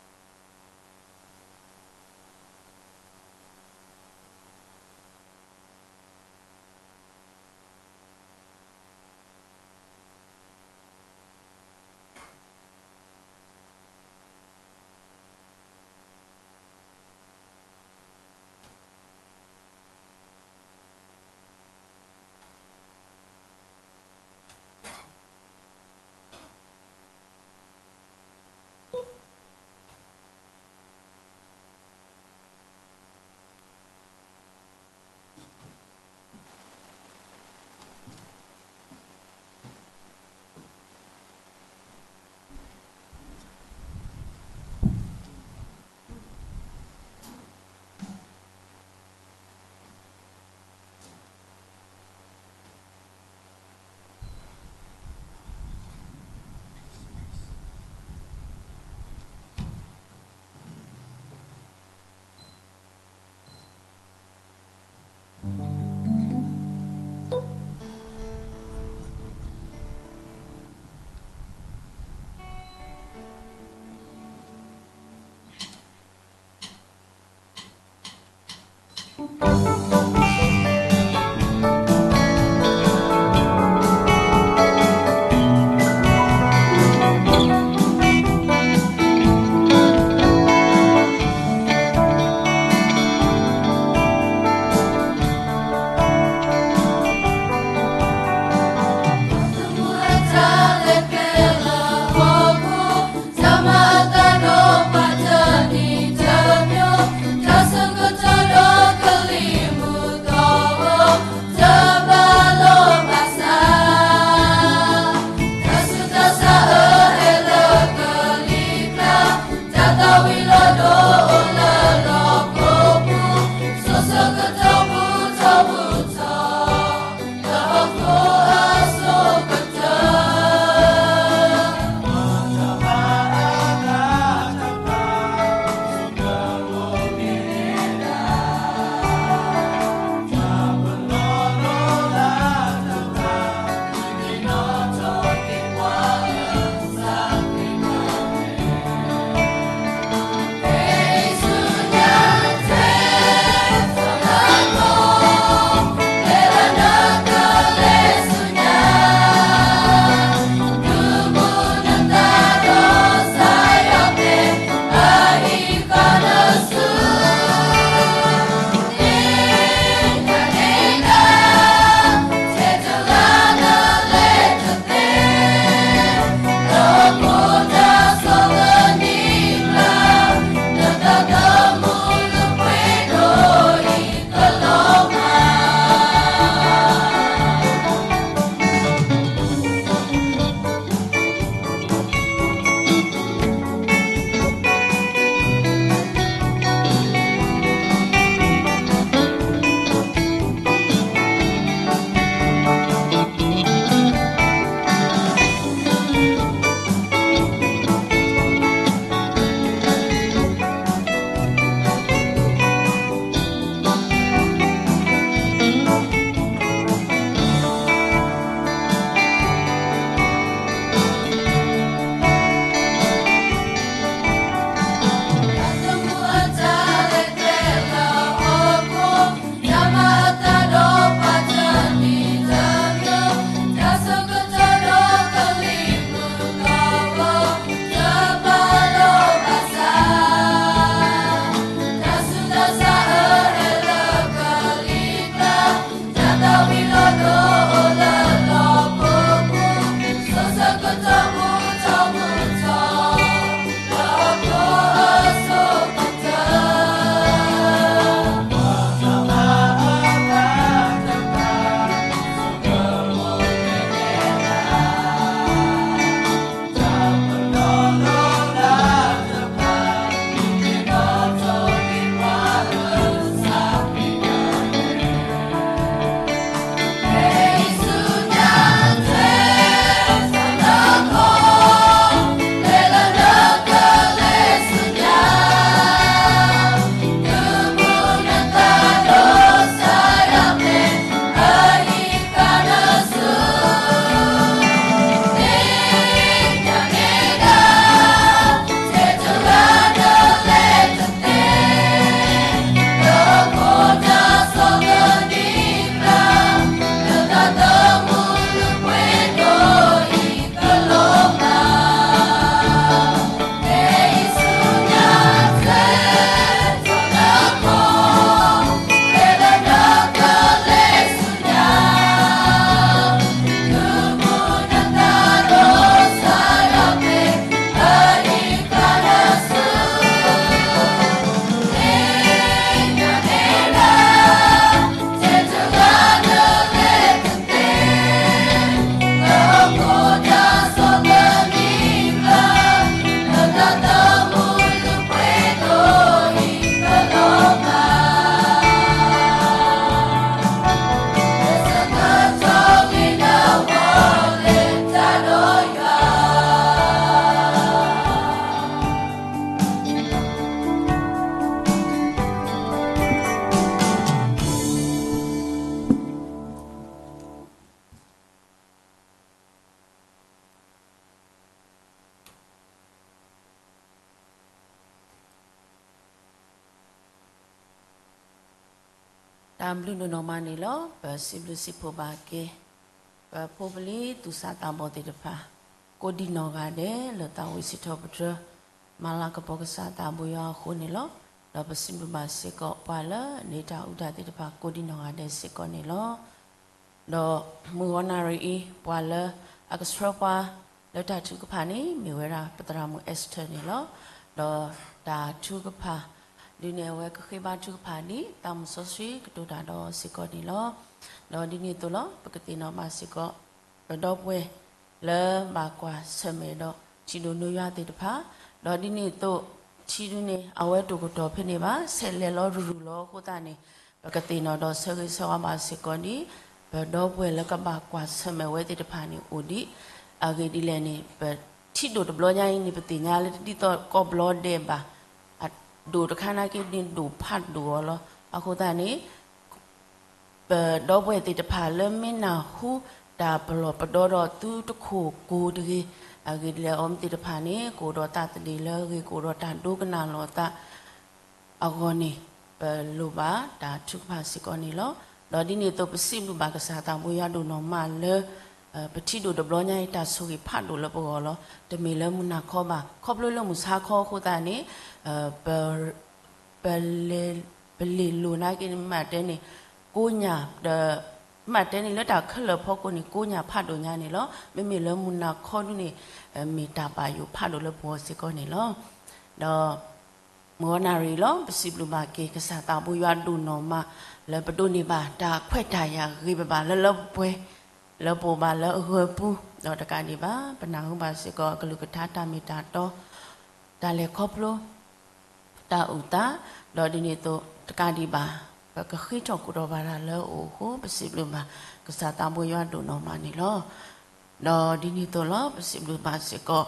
တၢ်ဘျုးဒိၣ်နီၢ်မးန့ၣ်လီၤ. ပစံးဘျုးစံးဖှိၣ်ဘၣ်က့ၤ ပဖိပလံၤသူၣ်စၢ်သးဘီၣ်သ့ၣ်တဖၣ် ကိးဒံးနီၢ်ဂၤဒဲး လၢသးဝံၣ်စံးထီၣ်ပတြၢၤ မၤလၤကပီၤကစၢ်သးဘိယွၤအဃိန့ၣ်လီၤ. ဒီးပစံးဘျုးဘၣ်စ့ၢ်ကီး ပှၤလၢအန့ၢ်တၢ်အုၣ်တၢ်သ့ၣ်တဖၣ် ကိးဒံးနီၢ်ဂၤဒဲးစ့ၢ်ကီးန့ၣ်လီၤ. ဒီးမုၢ်ဂီၤနၣ်ရံၣ်အံၤ ပှၤလၢအကဆှၢပှၤလၢတၢ်ထုကဖၣ်န့ၣ် မ့ၢ်ဝဲဒၣ်ပသရၣ်မုၣ် Esther န့ၣ်လီၤ. ဒီးတၢ်ထုကဖၣ်ဒုးန့ၣ် အဝဲကဃ့ဘါထုကဖၣ်ဒ် သးမုၣ်စီဆှံကတိၤတၢ်ဒီးစ့ၢ်ကီးန့ၣ်လီၤ. ဒီးဒ်န့ၣ်အသိးလီၤ ပကသ့ၣ်နီၣ်ဘၣ်စ့ၢ်ကီး ပဒီပုၢ်ဝဲၢ်လၢဘၣ်ကွၢ်ဆၢၣ်မဲာ်ဒီးထံဒိၣ်နိယွၤသ့ၣ်တဖၣ်, ဒီးဒ်န့ၣ်အသိး ထံဒုန့ၣ် အဝဲတအိၣ်ကတီၢ်ဖဲန့ၣ်ဘၣ်, ဆဲးလဲၤလီၤရူၤရူၤလီၤအဃိသတးန့ၣ် ပကသ့ၣ်နီၣ်ဒီးဆၢဂ့ၤဆၢဝါဘၣ်စ့ၢ်ကီးဒ် ပဒီပုၢ်ဝဲၢ်လၢကဘၣ်ကွၢ်ဆၢၣ်မဲာ်ဝဲသ့ၣ်တဖၣ်န့ၣ်အိၣ်ဒံး, အဂ့ၢ်ဒ်လဲၣ်န့ၣ် ပထံဒိၣ်တဘျီညါအံၤန့ၣ် ပသ့ၣ်ညါလၢတဒ်သိးကိးဘျီဒဲးဘၣ်, အဒိၣ်တခါနာ်က့န့ၣ်ဒိၣ်ဖးဒိၣ်အီၤလီၤ. အဃိသတးန့ၣ် ပဒီပုၢ်ဝဲၢ်သ့ၣ်တဖၣ်လၢမ့ၢ်နၢ်ဟူတၢ်ပလီၢ်ပဒီဒီးသုတခိၣ်ကိၢ်တဂ့ၤ, အဂ့ၢ်ဒ်လဲၣ်အီၤမ့ၢ်သ့ၣ်တဖၣ်န့ၣ် ကအိၣ်ဒီးသးသဒ့ၣ်လၢအဂ့ၤ ကအိၣ်ဒီးတၢ်ဒိကနၣ်လီၤသးအဂီၢ်န့ၣ် ပလိၣ်ဘၣ်တၢ်ထုကဖၣ်စ့ၢ်ကီးန့ၣ်လီၤ. ဒီးဒ်န့ၣ်အသိးပစံးဘျုးဘၣ်ကစၢ်သးဘိယွၤဒိၣ်နီၢ်မးလၢ ပထံဒိၣ်တဘျီညါအံၤတၢ်ဆိၣ်ဂ့ၤဖးဒိၣ်လၢပဂီၢ်လီၤ. တမ့ၢ်လၢမုၢ်နၤခီဘၣ်, ခီဖျိလၢမုၢ်ဆါခီအဃိသတးန့ၣ် ပ ပလဲၤလိာ်နာ်က့န့ၣ် မ့ၢ်တဲန့ၣ် ကိညၢ်ဒီး မ့ၢ်တဲန့ၣ်လၢတၢ်ခဲလၢာ်ဖီခိၣ်န့ၣ် ကိညၢ်ဖးဒိၣ်ညါန့ၣ်လီၤ. မ့မ့ၢ်လၢမုၢ်နၤခီဒုန့ၣ် မ့ၢ်တၢ်ဘၣ်ယိၣ်ဖးဒိၣ်လၢပဂီၢ်စ့ၢ်ကီးန့ၣ်လီၤ. ဒီးမုၢ်ဂီၤနၣ်ရံၣ်လီၤ ပစံးဘျုးဘၣ်က့ၤကစၢ်သးဘိယွၤဒိၣ်နီၢ်မး လၢပဒိးန့ၢ်ဘၣ်တၢ်ခွဲးတၢ်ယာ်ဂ့ၤဘၣ်ဘၣ်လၢလၢပှဲၤပှဲၤ လၢပအိၣ်ဘၣ်လၢအဂၢၤပူၤ, ဒီးတကးဒံးဘၣ် ပနၢ်ဟူဘၣ်စ့ၢ်ကီးအကလုၢ်ကထါတၢ်မ့ၢ်တၢ်တီ တၢ်လဲၤခီဖျိ တၢ်အုၣ်သး, ဒီးဒ်န့ၣ်အသိး တကးဒံးဘၣ် ပကဃ့ထီၣ်ကိးထီၣ်ဘၣ်တၢ်လၢအအိၣ်အဃိ ပစံးဘျုးဘၣ်ကစၢ်သးဘိယွၤဒိၣ်နီၢ်မးန့ၣ်လီၤ. ဒီးဒ်န့ၣ်အသိးလီၤ ပစံးဘျုးဘၣ်စ့ၢ်ကီး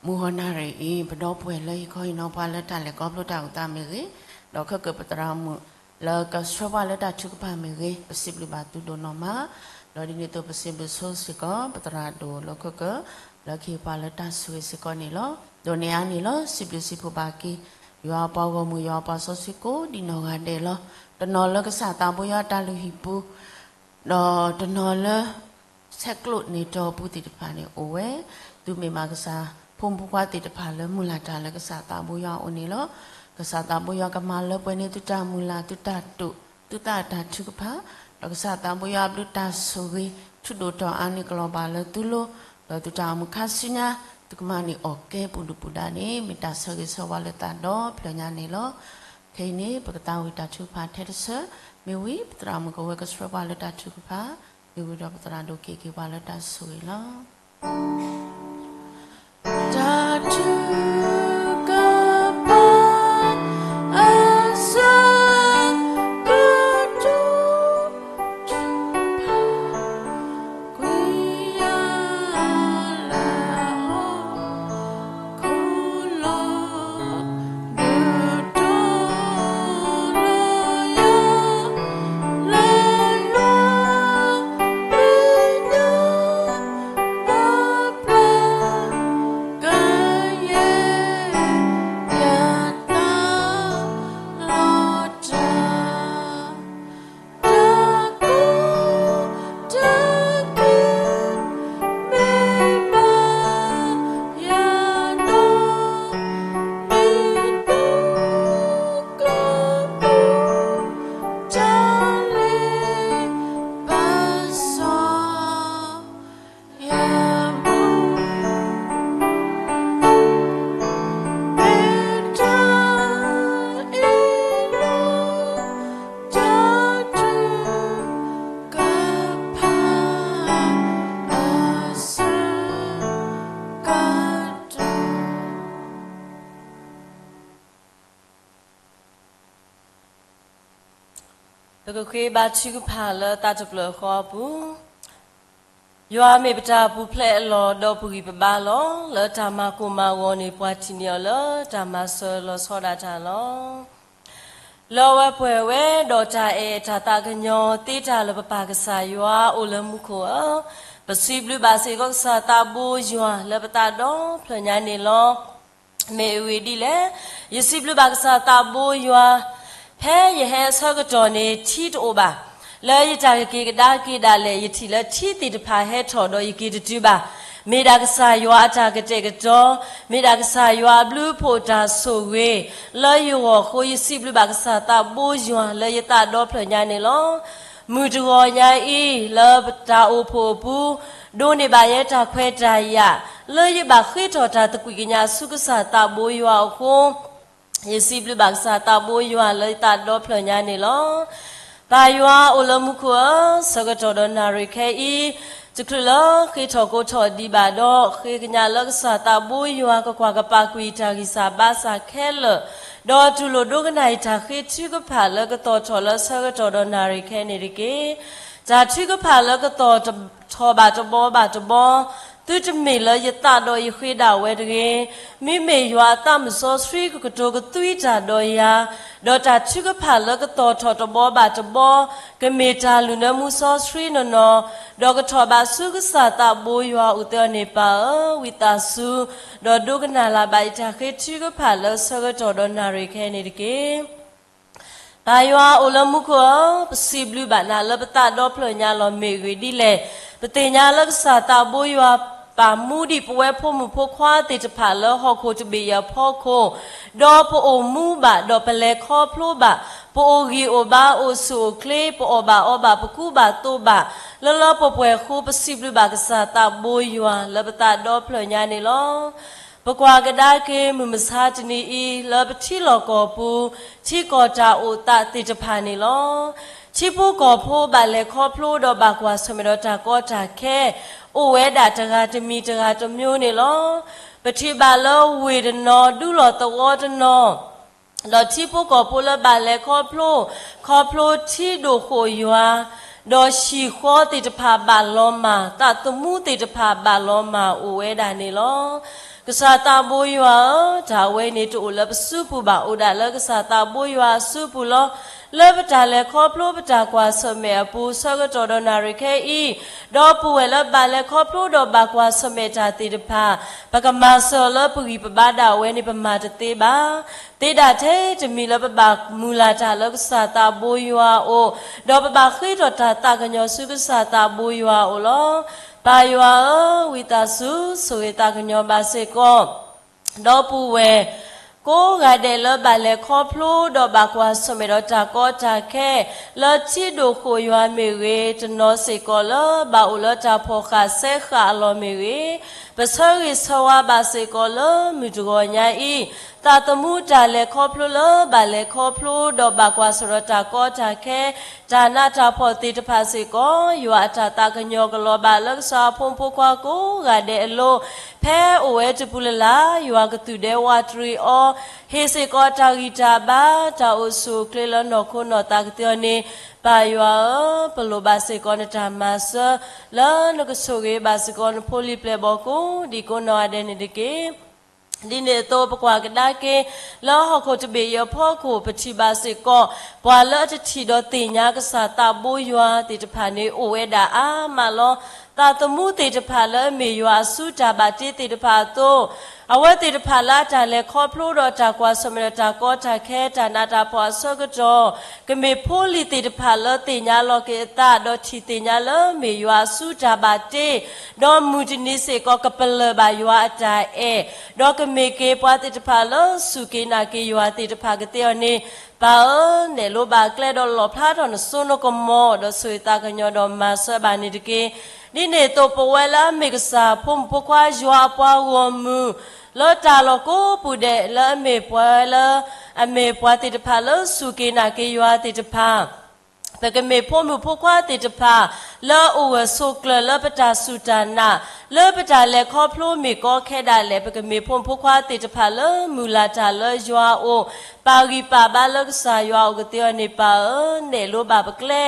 မုၢ်ဂီၤနၣ်ရံၣ်အံၤ ပဒီပုၢ်ဝဲၢ်လၢဟံၣ်ခီဟံၣ်နီၤပှၤလၢတၢ်လဲၤခီဖျိတၢ်အုၣ်သးမ့ၢ်ဂ့ၤ, ဒီးခဲကၢၣ်ပသရၣ်မုၣ်လၢကဆှၢပှၤလၢတၢ်ထုကဖၣ်မ့ၢ်ဂ့ၤ, ပစံးဘျုးဘၣ်သုဒိၣ်နီၢ်မး, ဒီးဒ်န့ၣ်အသိးပစံးဘျုးဆိစ့ၢ်ကီး ပသရၣ်ဒိၣ်လၢခဲကၢၣ် လၢကဟ့ၣ်ပှၤလၢတၢ်ဆိၣ်ဂ့ၤစ့ၢ်ကီးန့ၣ်လီၤ. ဒီးန့ၣ်အါန့ၣ်လီၤ စံးဘျုးစံးဖှိၣ်ဘၣ်က့ၤ ယွၤအပှၤဂီၢ်မုၢ် ယွၤအပှၤစီဆှံကိးဒံးနီၢ်ဂၤဒဲးလီၤ. တနီၤလၢကစၢ်သးဘိယွၤတၢ်လုၢ်ဟံၣ်ပူၤ ဒီးတနီၤလၢ ဆဲးကျိးန့ၢ်တီၢ်ပူၤသ့ၣ်တဖၣ်န့ၣ်အိၣ်ဝဲ, သုမ့ၢ်ဘၣ်ကစၢ်ဖိမုၣ်ဖိခွါသ့ၣ်တဖၣ်လၢမုၢ်လၢ်တၢ်လၢကစၢ်သးဘိယွၤအအိၣ်န့ၣ်လီၤ. ကစၢ်သးဘိယွၤကမၤလၢပှဲၤန့ၢ်သုတၢ်မုၢ်လၢ် သုတၢ်တိာ် သုသးတၢ်ထုကဖၣ်, ဒီးကစၢ်သးဘိယွၤအဘျုးတၢ်ဆိၣ်ဂ့ၤ ထုးဒိၣ်ထီၣ်အါန့ၢ်ကလီၤဘၣ်လၢသုလိၤ, ဒီးသုတၢ်အိၣ်မူခါဆူညါ သုကမၤန့ၢ်အီၣ်ကဲပူၤဒုၣ်ပူၤဒါန့ၣ် မ့ၢ်တၢ်ဆၢဂ့ၤဆၢဝါလၢသးဒီဖျၢၣ်ညါန့ၣ်လီၤ. ခဲအံၤန့ၣ် ပကသးဝံၣ်တၢ်ထုကဖၣ်ထဲတဆၢ, မ့ၢ်ဝံၤ ပသရၣ်မုၣ်ကဝဲကဆှၢပှၤလၢတၢ်ထုကဖၣ်, မ့ၢ်ဝံၤဒီးပသရၣ်ဒိၣ်က့ၤက့ၤပှၤလၢတၢ်ဆိၣ်ဂ့ၤလီၤ. တၢ်ထုကဖၣ်အစၢ ကတိၤ ပကဃ့ဘါထုကဖၣ်လၢတၢ်တပျၢၢ်ဃီအပူၤ, ယွၤမ့ၢ်ပတၢ်ပူၤဖျဲးအလီၢ် ဒီးပဂံၢ်ပဘါလီၤ. လၢတၢ်မၤကိၢ်မၤဂီၤန့ၣ် ပှၤထံၣ်န့ၢ်အီၤလၢတၢ်မၤစၢၤလီၤဆီဒၣ်တၢ်လီၤ. လၢအဝဲပှဲၤဝဲဒီးတၢ်အဲၣ်တၢ်သးကညီၤသ့တၢ်လၢပပၢ်ကစၢ်ယွၤအိၣ်လၢမူခိၣ်ဧၢ, ပစံးဘျုးဘၣ်စ့ၢ်ကီးကစၢ်သးဘိယွၤလၢပသးဒီဖျၢၣ်ညါန့ၣ်လီၤ. မ့ၢ်အဂ့ၢ်ဒ်လဲၣ်, ယစံးဘျုးဘၣ်ကစၢ်သးဘိယွၤ ဖဲယဟဲအဆၢကတီၢ်န့ၣ် ထံတအိၣ်ဘၣ်. လၢယတၢ်ကက့ၤကဒါက့ၤဒၣ်လဲာ် ယထံၣ်လၢထံသ့ၣ်တဖၣ်ဟဲထီၣ်ဒီးယက့ၤတတုၤဘၣ်. မ့ၢ်ဒၣ်ကစၢ်ယွၤအတၢ်ကတဲာ်ကတီၤ, မ့ၢ်ဒၣ်ကစၢ်ယွၤအဘျုးအဖှိၣ်တၢ်ဆိၣ်ဂ့ၤ လၢယဂီၢ်အဃိ ယစံးဘျုးဘၣ်ကစၢ်သးဘိယွၤလၢယသးဒီဖျၢၣ်ညါန့ၣ်လီၤ. မုၢ်တဂီၤညါအံၤ လၢပတၢ်အိၣ်ဖှိၣ်အပူၤ ဒိးန့ၢ်ဘၣ်ယဲတၢ်ခွဲးတၢ်ယာ် လၢယဘၣ်ဃ့ထီၣ်တၢ်သကွံာ်ကညးဆူကစၢ်သးဘိယွၤအဃိ ယစံးဘျုးဘၣ်ကစၢ်သးဘိယွၤလၢယသးဒီဖျၢၣ်ညါန့ၣ်လီၤ. ပၢ်ယွၤအိၣ်လၢမူခိၣ်ဧၢ, ဆၢကတီၢ်ဒီးနၣ်ရံၣ်ခဲအံၤ တချုးလၢဃ့ထီၣ်ကိးထီၣ်ဒံးဘၣ်ဒီး ဃ့ကညးလၢကစၢ်သးဘိယွၤကကွၢ်ကပာ်ကွံာ်တၢ်ဂံၢ်စၢ်ဘါစၢ်ခဲလၢာ်, ဒီးတူၢ်လိာ်ဒိကနၣ်အံၤတၢ်ဃ့ထုကဖၣ်လၢကသီၣ်ထီၣ်လၢဆၢကတီၢ်ဒီးနၣ်ရံၣ်ခဲန့ၣ်တက့ၢ်. တၢ်ထုကဖၣ်လၢကသီၣ်ထီၣ်ဘၣ်တဘီဘၣ်တဘီ သုတမ့ၢ်လၢယသးဒီးယဃ့ဒၣ်ဝဲတဂ့ၤ. မ့မ့ၢ်ယွၤအသးမုၣ်စီဆှံကကတိၤကသွံတၢ်ဒီးယၤ, ဒီးတၢ်ထုကဖၣ်လၢကသီၣ်ထီၣ်တဘီဘၣ်တဘီ ကမ့ၢ်တၢ်လုၢ်နၢမူစီဆှံနီၢ်နီၢ်, ဒီးကထီၣ်ဘးဆူကစၢ်သးဘိယွၤအအိၣ်သ့အီၤန့ၣ် ပၢ်ဧၢ, ဝံသးစူၤ ဒီးဒိကနၣ်လၢ်ဘၣ်ယတၢ်ဃ့ထုကဖၣ်လၢဆၢကတီၢ်ဒီးနၣ်ရံၣ်ခဲန့ၣ်တက့ၢ်. ပၢ်ယွၤအိၣ်လၢမူခိၣ်ဧၢ, ပစံးဘျုးဘၣ်နၤလၢပသးဒီဖျၢၣ်ညါလီၤမ့ၢ်ဂ့ၤဒ်လဲၣ်. ပသ့ၣ်ညါလၢကစၢ်သးဘိယွၤပာ်မူဒံးပဝဲဖိမုၣ်ဖိခွါသ့ၣ်တဖၣ်လၢဟီၣ်ခိၣ်တဘ့ၣ်အံၤအဖီခိၣ်, ဒီးပအိၣ်မူဘၣ်ဒီးပလဲၤခီဖျိဘၣ်, ပအိၣ်ဂံၢ်အိၣ်ဘါအိၣ်ဆူၣ်အိၣ်ချ့ ပအီၣ်ဘၣ်အီဘၣ်ပကူဘၣ်သိးဘၣ်, လၢလၢပှဲၤပှဲၤအဃိ ပစံးဘျုးဘၣ်ကစၢ်သးဘိယွၤလၢပသးဒီဖျၢၣ်ညါန့ၣ်လီၤ. ပကွၢ်ကဒါက့ၤမုၢ်မဆါတနံၤအံၤ လၢပထံလီၢ်ကီၢ်ပူၤ ထံကီၢ်တၢ်အိၣ်သးသ့ၣ်တဖၣ်န့ၣ်လီၤ. ထံဖိကီၢ်ဖိဘၣ်လဲၤခီဖျိဒီးဘၣ်ကွၢ်ဆၢၣ်မဲာ်ဒီးတၢ်ကီတၢ်ခဲ အိၣ်ဝဲဒၣ်တဂၤတမံၤတဂၤတမျိုးန့ၣ်လီၤ. ပထံၣ်ဘၣ်လၢဝ့ၢ်တနီၤ ဒူလီၤသဝီတနီၤ ဒီးထံဖိကီၢ်ဖိလၢဘၣ်လဲၤခီဖျိ, ခီဖျိထံဒိၣ်ဃိၣ်ယွၤ, ဒီးဟံၣ်ဃီသ့ၣ်တဖၣ်ဘၣ်လီၤမၢ်, သးသမူသ့ၣ်တဖၣ်ဘၣ်လီၤမၢ်အိၣ်ဝဲဒၣ်န့ၣ်လီၤ. ကစၢ်သးဘိယွၤဧၢ, တၢ်အဝဲန့ၣ်တအိၣ်လၢပစုပူၤဘၣ်, အိၣ်ဒၣ်လၢကစၢ်သးဘိယွၤအစုပူၤလီၤ. လၢပတၢ်လဲၤခီဖျိပတၢ်ကွၢ်ဆၢၣ်မဲာ်အပူၤ ဆၢကတီၢ်ဒီးနၣ်ရံၣ်ခဲအံၤ, ဒီပုၢ်ဝဲၢ်လၢဘၣ်လဲၤခီဖျိဒီးဘၣ်ကွၢ်ဆၢၣ်မဲာ်တၢ်သ့ၣ်တဖၣ် ပကမၤစၢၤလၢပဂံၢ်ပဘါဒၣ်ဝဲန့ၣ် ပမၤတသ့ဘၣ်. သ့ဒၣ်ထဲတမံၤလၢပဘၣ်မုၢ်လၢ်တၢ်လၢကစၢ်သးဘိယွၤအအိၣ်, ဒီးပဘၣ်ဃ့ထီၣ်တၢ်သးကညီၤဆူကစၢ်သးဘိယွၤအအိၣ်လီၤ. ပၢ်ယွၤဧၢ, ဝံသးစူၤ ဆိၣ်ဂ့ၤသးကညီၤဘၣ်စ့ၢ်ကီး ဒီပုၢ်ဝဲၢ် ကိးဂၤဒဲးလၢဘၣ်လဲၤခီဖျိဒီးဘၣ်ကွၢ်ဆၢၣ်မဲာ်ဒီးတၢ်ကီတၢ်ခဲ လၢထံဒိၣ်ဃိၣ်ယွၤမ့ၢ်ဂ့ၤ, တနီၤစ့ၢ်ကီးလၢဘၣ်အိၣ်လၢတၢ်ဖီၣ်ဃာ်စဲဃာ်အလီၢ်မ့ၢ်ဂ့ၤ, ပဆၢဂ့ၤဆၢဝါဘၣ်စ့ၢ်ကီးလၢမုၢ်တဂီၤညါအံၤ, သးသမူတၢ်လဲၤခီဖျိလၢဘၣ်လဲၤခီဖျိဒီးဘၣ်ကွၢ်ဆၢၣ်ဒီးတၢ်ကီတၢ်ခဲ တၢ်နးတၢ်ဖှီၣ်သ့ၣ်တဖၣ်စ့ၢ်ကီး, ယွၤအတၢ်သးကညီၤကလီၤဘၣ်လၢကစၢ်အဖိမုၣ်ဖိခွါကိးဂၤဒဲးအလိၤ, ဖဲအိၣ်ဝဲတပူၤလၢ်လၢ် ယွၤကသူၣ်ဒဲဝးတရံးအီၤ, ဟ့ၣ်စ့ၢ်ကီးတၢ်ဂံၢ်တၢ်ဘါ, တၢ်အိၣ်ဆူၣ်အိၣ်ချ့လၢနီၢ်ခိနီၢ်သးကသ့အီၤန့ၣ်, ပၢ်ယွၤဧၢ, ပလိၣ်ဘၣ်စ့ၢ်ကီးနတၢ်မၤစၢၤ, လၢနကဆိၣ်ဂ့ၤဘၣ်စ့ၢ်ကီးနဖိလံၤပျဲၢ်ဘီၣ်ကိးဒံကိးနီၢ်ဂၤဒဲးန့ၣ်တက့ၢ်. ဒ်န့ၣ်အသိး ပကွၢ်ကဒါက့ၤ လၢဟီၣ်ခိၣ်တဘ့ၣ်အံၤအဖီခိၣ် ပထံၣ်ဘၣ်စ့ၢ်ကီး ပှၤလၢအတထံၣ်ဒီးသ့ၣ်ညါကစၢ်သးဘိယွၤသ့ၣ်တဖၣ်န့ၣ် အိၣ်ဝဲဒၣ်အါမးလီၤ. သးသမူသ့ၣ်တဖၣ်လၢအမ့ၢ်ယွၤအစုတၢ်ဘၣ်တ့သ့ၣ်တဖၣ်အသိး, အဝဲသ့ၣ်တဖၣ်လၢအတၢ်လဲၤခီဖျိဒီးတၢ်ကွၢ်ဆၢၣ်မဲာ်ဒီးတၢ်ကီတၢ်ခဲ တၢ်နးတၢ်ဖှီၣ်အဆၢကတီၢ်, ကမ့ၢ်ဖိလံၤသ့ၣ်တဖၣ်လၢသ့ၣ်ညါလီၤက့ၤအသး ဒီးထံၣ်သ့ၣ်ညါလၢမ့ၢ်ယွၤအစုတၢ်ဘၣ်တ့, ဒီးမုၢ်တနံၤစ့ၢ်ကီးကပလၢၢ်ဘၣ်ယွၤအတၢ်အဲၣ်, ဒီးကမ့ၢ်က့ၤပှၤသ့ၣ်တဖၣ်လၢစူၢ်က့ၤနာ်က့ၤယွၤသ့ၣ်တဖၣ်ကသ့အီၤန့ၣ်, ပၢ်ဧၢ, နဲၣ်လိဘၣ်ကျဲဒီးလီၣ်ဖျါထီၣ်နစိနကမီၤ ဒီးဆိၣ်ဂ့ၤသးကညီၤဒီးမၤစၢၤဘၣ်န့ၣ်တက့ၢ်. ဒ်န့ၣ်အသိး ပဝဲလၢအမ့ၢ်ကစၢ်ဖိမုၣ်ဖိခွါယွၤအပှၤဂီၢ်မုၢ် လၢတၢ်လီၢ်ကိးပူၤဒဲး လၢအမ့ၢ်ပှၤလၢ အမ့ၢ်ပှၤသ့ၣ်တဖၣ်လၢစူၢ်က့ၤနာ်က့ၤယွၤသ့ၣ်တဖၣ် ပကမ့ၢ်ဖိမုၣ်ဖိခွါသ့ၣ်တဖၣ် လၢအအိၣ်ဂၢၢ်ဆိးကျၢၤလၢပတၢ်စူၢ်တၢ်နာ်, လၢပတၢ်လဲၤခီဖျိမ့ၢ်ကီခဲဒၣ်လဲာ်, ပကမ့ၢ်ဖိမုၣ်ဖိခွါသ့ၣ်တဖၣ်လၢမုၢ်လၢ်တၢ်လၢယွၤအအိၣ်, ပာ်ဂံၢ်ပာ်ဘါလၢကစၢ်ယွၤအအိၣ်ကသ့အီၤန့ၣ် ပၢ်ဧၢ, နဲၣ်လိဘၣ်ပကျဲ,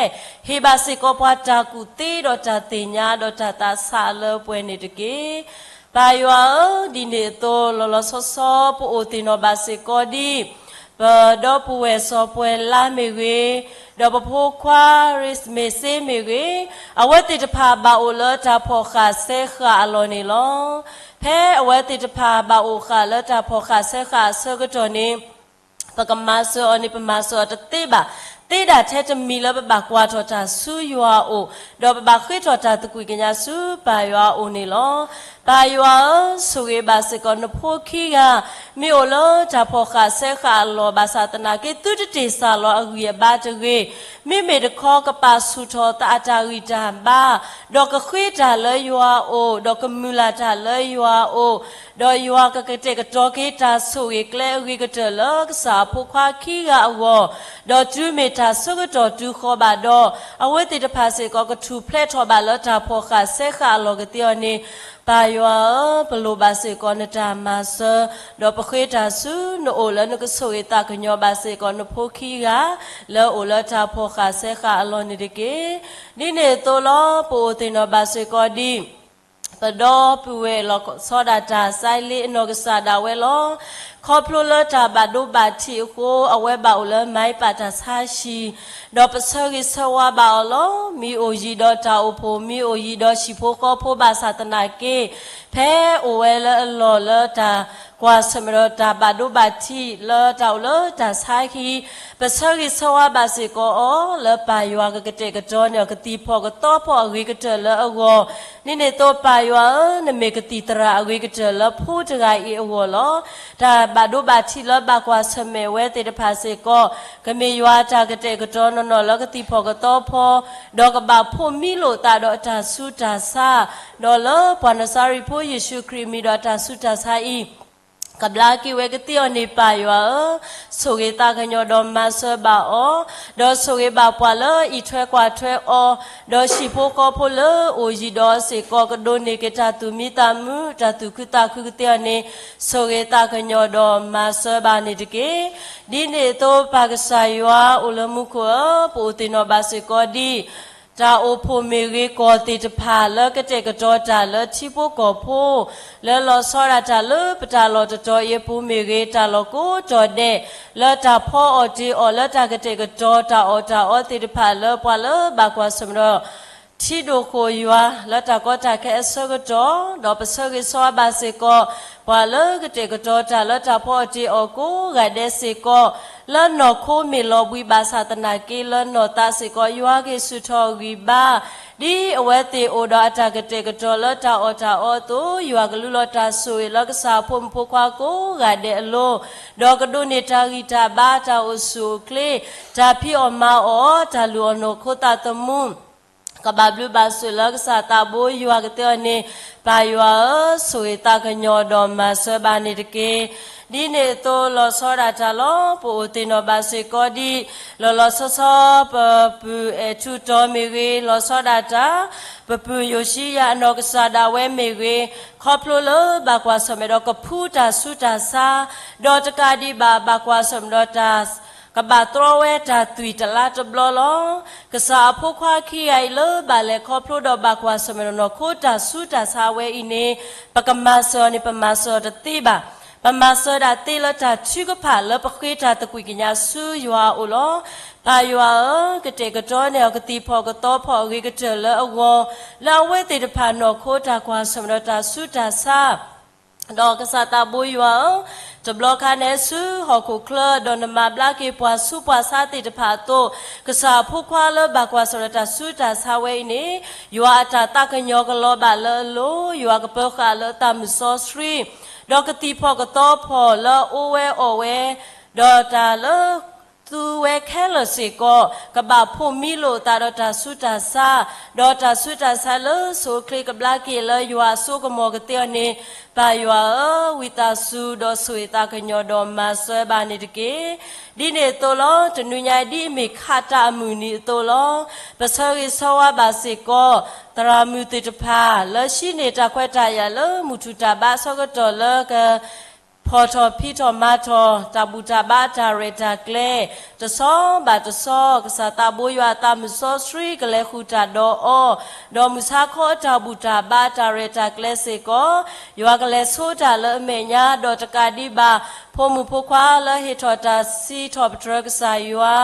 ဟ့ၣ်ဘၣ်စ့ၢ်ကီးပှၤတၢ်ကူၣ်သ့ဒီးတၢ်သ့ၣ်ညါဒီးတၢ်သးဆးအလၢပှဲၤန့ၣ်တက့ၢ်. ပၢ်ယွၤဧၢ, ဒ်န့ၣ်အသိး လီၤလီၤဆီဆီ ပအိၣ်သ့ၣ်နီၣ်ဘၣ်စ့ၢ်ကီးဒ် ပဒီပုၢ်ဝဲၢ်စီၤပှဲၤလါမ့ၢ်ဂ့ၤ, ဒီးပဖိခွါရ့ၣ်မ့ၢ်စ့မ့ၢ်ဂ့ၤ, အဝဲသ့ၣ်တဖၣ်ဘၣ်အိၣ်လၢတၢ်ဖီၣ်ဃာ်စဲဃာ်အလီၢ်န့ၣ်လီၤ. ဖဲအဝဲသ့ၣ်တဖၣ်ဘၣ်အိၣ်ဃာ်လၢတၢ်ဖီၣ်ဃာ်စဲဃာ်အဆၢကတီၢ်န့ၣ် ပကမၤစၢၤအီၤန့ၣ် ပမၤစၢၤအီၤတသ့ဘၣ်, သ့ဒၣ်ထဲတမံၤလၢပဘၣ်ကွၢ်ထီၣ်တၢ်ဆူယွၤအအိၣ်, ဒီးပဘၣ်ဃ့ထီၣ်တၢ်သကွံာ်ကညးဆူပၢ်ယွၤအအိၣ်န့ၣ်လီၤ. ပၢ်ယွၤဧၢ, ဆိၣ်ဂ့ၤဘၣ်စ့ၢ်ကီးနဖိခံဂၤ, မ့ၢ်အိၣ်လၢတၢ်ဖီၣ်ဃာ်စဲဃာ်အလီၢ်ဘၣ်ဆၣ်သနာ်က့ သုတတ့ၢ်စၢ်လီၤအဂံၢ်အဘါတဂ့ၤ, မ့မ့ၢ်တခီကပာ်ဆူၣ်ထီၣ်သးအတၢ်ဂံၢ်တၢ်ဘါ, ဒီးကဃ့တၢ်လၢယွၤအအိၣ်, ဒီးကမုာ်လၢ်တၢ်လၢယွၤအအိၣ်, ဒီးယွၤကကတဲာ်ကတီၤက့ၤတၢ်ဆိၣ်ဂ့ၤကျဲအဂ့ၤကတၢၢ်လၢကစၢ်အဖိခွါခံဂၤအဂီၢ်, ဒီးတုၤမ့ၢ်တၢ်ဆၢကတီၢ်တုၤဃီၤဘၣ်ဒီး, အဝဲသ့ၣ်တဖၣ်စ့ၢ်ကီးကထူၣ်ဖျဲးထီၣ်ဘၣ်လၢတၢ်ဖီၣ်ဃာ်စဲဃာ်အလီၢ်ကသ့အီၤန့ၣ်, ပၢ်ယွၤဧၢ, ပလိၣ်ဘၣ်စ့ၢ်ကီးနတၢ်မၤစၢၤ, ဒီးပဃ့တၢ်ဆူနအိၣ်လၢနကဆိၣ်ဂ့ၤသးကညီၤဘၣ်စ့ၢ်ကီးနဖိခံဂၤ, လၢအအိၣ်လၢတၢ်ဖီၣ်ဃာ်စဲဃာ်အလီၢ်န့ၣ်တက့ၢ်. ဒ်န့ၣ်အသိးလီၤ, ပအိၣ်သ့ၣ်နီၣ်ဘၣ်စ့ၢ်ကီးဒ် ပဒီပုၢ်ဝဲၢ်လီၤဆီဒၣ်တၢ် စဲလ့အနီၢ်ကစၢ်ဒၣ်ဝဲလီၤ. ခီဖျိလၢတၢ်ဘၣ်ဒိဘၣ်ထံးအဃိ အဝဲဘၣ်အိၣ်လၢမၤအံပၣ်တၢ်ဆါဟံၣ်, ဒီးပဆၢဂ့ၤဆၢဝါဘၣ်အီၤလီၤ. မ့ၢ်အိၣ်ယံၤဒီးတၢ်အိၣ်ဖှိၣ်, မ့ၢ်အိၣ်ယံၤဒီးဟံၣ်ဖိဃီဖိဘၣ်ဆၣ်သနာ်က့, ဖဲအိၣ်ဝဲလၢအလီၢ်လၢတၢ်ကွၢ်ဆၢၣ်မဲာ်ဒီးတၢ်ဘၣ်ဒိဘၣ်ထံး လၢတၢ်အိၣ်လၢတၢ်ဆါဟံၣ်, ပဆၢဂ့ၤဆၢဝါဘၣ်စ့ၢ်ကီးအီၤ လၢပၢ်ယွၤကကတဲာ်ကတီၤန့ၢ်အီၤကသံၣ်ဖီၣ်ကသီဖီၣ်အဂ့ၤကတၢၢ်လၢအဂီၢ်, ဒ်န့ၣ်အသိးပၢ်ယွၤဧၢ, နမ့ၢ်ကသံၣ်သရၣ်အဂ့ၤကတၢၢ်လၢဖိတဂၤအံၤအဂီၢ်လီၤ. တၢ်ဘၣ်ဒိဘၣ်ထံးလၢဘၣ်ကွၢ်ဆၢၣ်မဲာ်ဝဲသ့ၣ်တဖၣ်စ့ၢ်ကီး, ကမ့ၢ်ယွၤအတၢ်ကတဲာ်ကတီၤနီၢ်နီၢ်လၢကသံၣ်ဖီၣ်ကသီဖီၣ်, ဒီးကဘၣ်ဖှိၣ်မံလိာ်သးဒီးအတၢ်ဆူးတၢ်ဆါ, ဒီးလၢပှၤနစၤရ့းဖိယ့ၣ်ၡူးခရံာ်အမံၤဒီးအတၢ်ဆူးတၢ်ဆါအံၤ ကဘျါက့ၤဝဲကသ့အီၤန့ၣ် ပၢ်ယွၤဧၢ, ဆိၣ်ဂ့ၤသးကညီၤဒီးမၤစၢၤဘၣ်အီၤ, ဒီးဆိၣ်ဂ့ၤဘၣ်ပှၤလၢအံးထွဲကွၢ်ထွဲအီၤ, ဒီးဟံၣ်ဖိဃီဖိလၢအိၣ်ယံၤဒီးအီၤစ့ၢ်ကီး ကဒိးန့ၢ်က့ၤတၢ်သူၣ်မံသးမုာ် တၢ်သူၣ်ခုသးခုကသ့အီၤန့ၣ်, ဆိၣ်ဂ့ၤသးကညီၤဒီးမၤစၢၤဘၣ်န့ၣ်တက့ၢ်. ဒ်န့ၣ်အသိးပၢ်ကစၢ်ယွၤအိၣ်လၢမူခိၣ်ဧၢ, ပအိၣ်သ့ၣ်နီၣ်ဘၣ်စ့ၢ်ကီးဒ် တၢ်အိၣ်ဖှိၣ်မ့ၢ်ဂ့ၤ ကီၢ်သ့ၣ်တဖၣ်လၢကတဲာ်ကတီၤတၢ်လၢထံဖိကီၢ်ဖိ, လၢလီၤဆီဒၣ်တၢ်လၢပတၢ်လီၢ်တတီၤအံၤအပူၤမ့ၢ်ဂ့ၤ, တၢ်လီၢ်ကိးတီၤဒဲး, လၢတၢ်ဖီအီၣ်တ့ၢ်အီၣ် လၢတၢ်ကတဲာ်ကတီၤတၢ်အီၣ်တၢ်အီသ့ၣ်တဖၣ် လၢပှၤလၢဘၣ်ကွၢ်ဆၢၣ်မဲာ်ဒီး ထံဒိၣ်ဃိၣ်ယွၤ လၢတၢ်ကီတၢ်ခဲအဆၢကတီၢ်, ဒီးပဆၢဂ့ၤဆၢဝါဘၣ်စ့ၢ်ကီး ပှၤလၢကတဲာ်ကတီၤတၢ်လၢတၢ်ဖီအီၣ်တ့ၢ်အီၣ်ကိးဂၤဒဲးစ့ၢ်ကီး, လၢနီၢ်ခိမ့ၢ်လီၤဘှံးဘၣ်ဆၣ်သနာ်က့ လၢနီၢ်သးစ့ၢ်ကီး ယွၤက့ၤဆူၣ်ထီၣ်ဂံၢ်ဘါ, ဒ်အဝဲသ့ၣ်အိၣ်ဒီးအတၢ်ကတဲာ်ကတီၤလၢတၢ်အီၣ်တၢ်အီအသိး, ယွၤကလူလီၤတၢ်ဆိၣ်ဂ့ၤလၢကစၢ်အဖိမုၣ်ဖိခွါကိးဂၤဒဲးအလိၤ, ဒီးကဒိးန့ၢ်တၢ်ဂံၢ်တၢ်ဘါ တၢ်အိၣ်ဆူၣ်အိၣ်ချ့, တၢ်ဖံးအီၣ်မၤအီၣ်, တၢ်လုၢ်အီၣ်နီၢ်ခိသးသမူ ကဘၣ်ဘျုးဘၣ်ဆိၣ်လၢကစၢ်သးဘိယွၤကသ့အီၤန့ၣ်, ပၢ်ယွၤဧၢ, ဆိၣ်ဂ့ၤသးကညီၤဒီးမၤစၢၤဘၣ်န့ၣ်တက့ၢ်. ဒ်န့ၣ်အသိးလီၤဆီဒၣ်တၢ်လီၤ, ပအိၣ်သ့ၣ်နီၣ်ဘၣ်စ့ၢ်ကီးဒ် လီၤလီၤဆီဆီ ပပုၢ်အဲၣ်ထူးတီၤမ့ၢ်ဂ့ၤ, လီၤဆီဒၣ်တၢ် ပပုၢ်ယိၤၡံယၤအနီၢ်ကစၢ်ဒၣ်ဝဲမ့ၢ်ဂ့ၤ, ခီဖျိလၢဘၣ်ကွၢ်ဆၢၣ်မဲာ်ဒီးကဖုတၢ်ဆူးတၢ်ဆါ, ဒီးတကးဒံးဘၣ် ဘၣ်ကွၢ်ဆၢၣ်မဲာ်ဒီးတၢ် ကဘၣ်တြီဝဲတၢ်သွံၣ်တလါတဘျီလီၤ. ကစၢ်အဖိခွါခံဂၤအံၤလၢဘၣ်လဲၤခီဖျိဒီးဘၣ်ကွၢ်ဆၢၣ်မဲာ်ဒီးနီၢ်ခိတၢ်ဆူးတၢ်ဆါဝဲအံၤန့ၣ်, ပကမၤစၢၤအီၤန့ၣ် ပမၤစၢၤအီၤတသ့ဘၣ်. ပမၤစၢၤဒၣ်သ့လၢတၢ်ထုကဖၣ်လၢပဃ့တၢ်သကွံာ်ကညးဆူယွၤအအိၣ်လီၤ. ပၢ်ယွၤဧၢ, ကတဲာ်ကတီၤန့ၢ်အီၤကသံၣ်ဖီၣ်ကသီဖီၣ်အဂ့ၤကတၢၢ်လၢအဂီၢ်, လၢအဝဲသ့ၣ်တဖၣ်နီၢ်ခိတၢ်ကွၢ်ဆၢၣ်မဲာ်ဒီးတၢ်ဆူးတၢ်ဆါ ဒီးကစၢ်သးဘိယွၤဧၢ, တဘျီခါန့ၣ်ဆူဟီၣ်ခိၣ်ချၢ, ဒီးနမၤဘျါက့ၤပှၤဆူးပှၤဆါသ့ၣ်တဖၣ်အသိး, ကစၢ်အဖိခွါလၢဘၣ်ကွၢ်ဆၢၣ်မဲာ်ဒီးတၢ်ဆူးတၢ်ဆါဝဲအံၤန့ၣ်, ယွၤအတၢ်သးကညီၤကလီၤဘၣ်လၢအလိၤ, ယွၤကပၢၤဃာ်လၢအသးမုၢ်စီဆှံ, ဒီးကသံၣ်ဖီၣ်ကသီဖီၣ်လၢအအိၣ်ဝဲအီၣ်ဝဲ, ဒီးတၢ်လၢ သူဝဲခဲလၢာ်စ့ၢ်ကီး, ကဘၣ်ဖှိၣ်မံလိာ်အသးဒီးတၢ်ဆူးတၢ်ဆါ, ဒီးတၢ်ဆူးတၢ်ဆါလၢဆိးအိၣ်ချ့ကဘျါက့ၤလၢယွၤအစိကမီၤကသ့အီၤန့ၣ်, ပၢ်ယွၤဧၢ, ဝံသးစူၤဒီးဆိၣ်ဂ့ၤသးကညီၤဒီးမၤစၢၤဘၣ်န့ၣ်တက့ၢ်. ဒ်န့ၣ်အသိးလီၤ, တနွံညါအံၤဒ်အမ့ၢ်ခးတၢ်အမုၢ်နံၤအသိးလီၤ. ပဆၢဂ့ၤဆၢဝါဘၣ်စ့ၢ်ကီး သရၣ်မုၣ်သ့ၣ်တဖၣ် လၢဟံးန့ၢ်တၢ်ခွဲးတၢ်ယာ်လၢမုၢ်ထူၣ်တၢ်ဘါအဆၢကတီၢ်လၢက ဖီၣ်ထီၣ်ဖံးထီၣ်မၤထီၣ် တၢ်ဘူၣ်တၢ်ဘါအတၢ်ရဲၣ်တၢ်ကျဲၤ, တဆီဘၣ်တဆီ, ကစၢ်သးဘိယွၤအသးမုၢ်စီဆှံကလဲၤဃုာ်တၢ်ဒီးအီၤ, ဒီးမုၢ်ဆါခီအတၢ်ဘူၣ်တၢ်ဘါအတၢ်ရဲၣ်တၢ်ကျဲၤစ့ၢ်ကီး, ယွၤကလဲၤဆိတၢ်လၢအမဲာ်ညါ, ဒီးတကးဒံးဘၣ်, ဖိမုၣ်ဖိခွါလၢဟ့ၣ်ထီၣ်တၢ်စံးထီၣ်ပတြၢၤကစၢ်ယွၤ,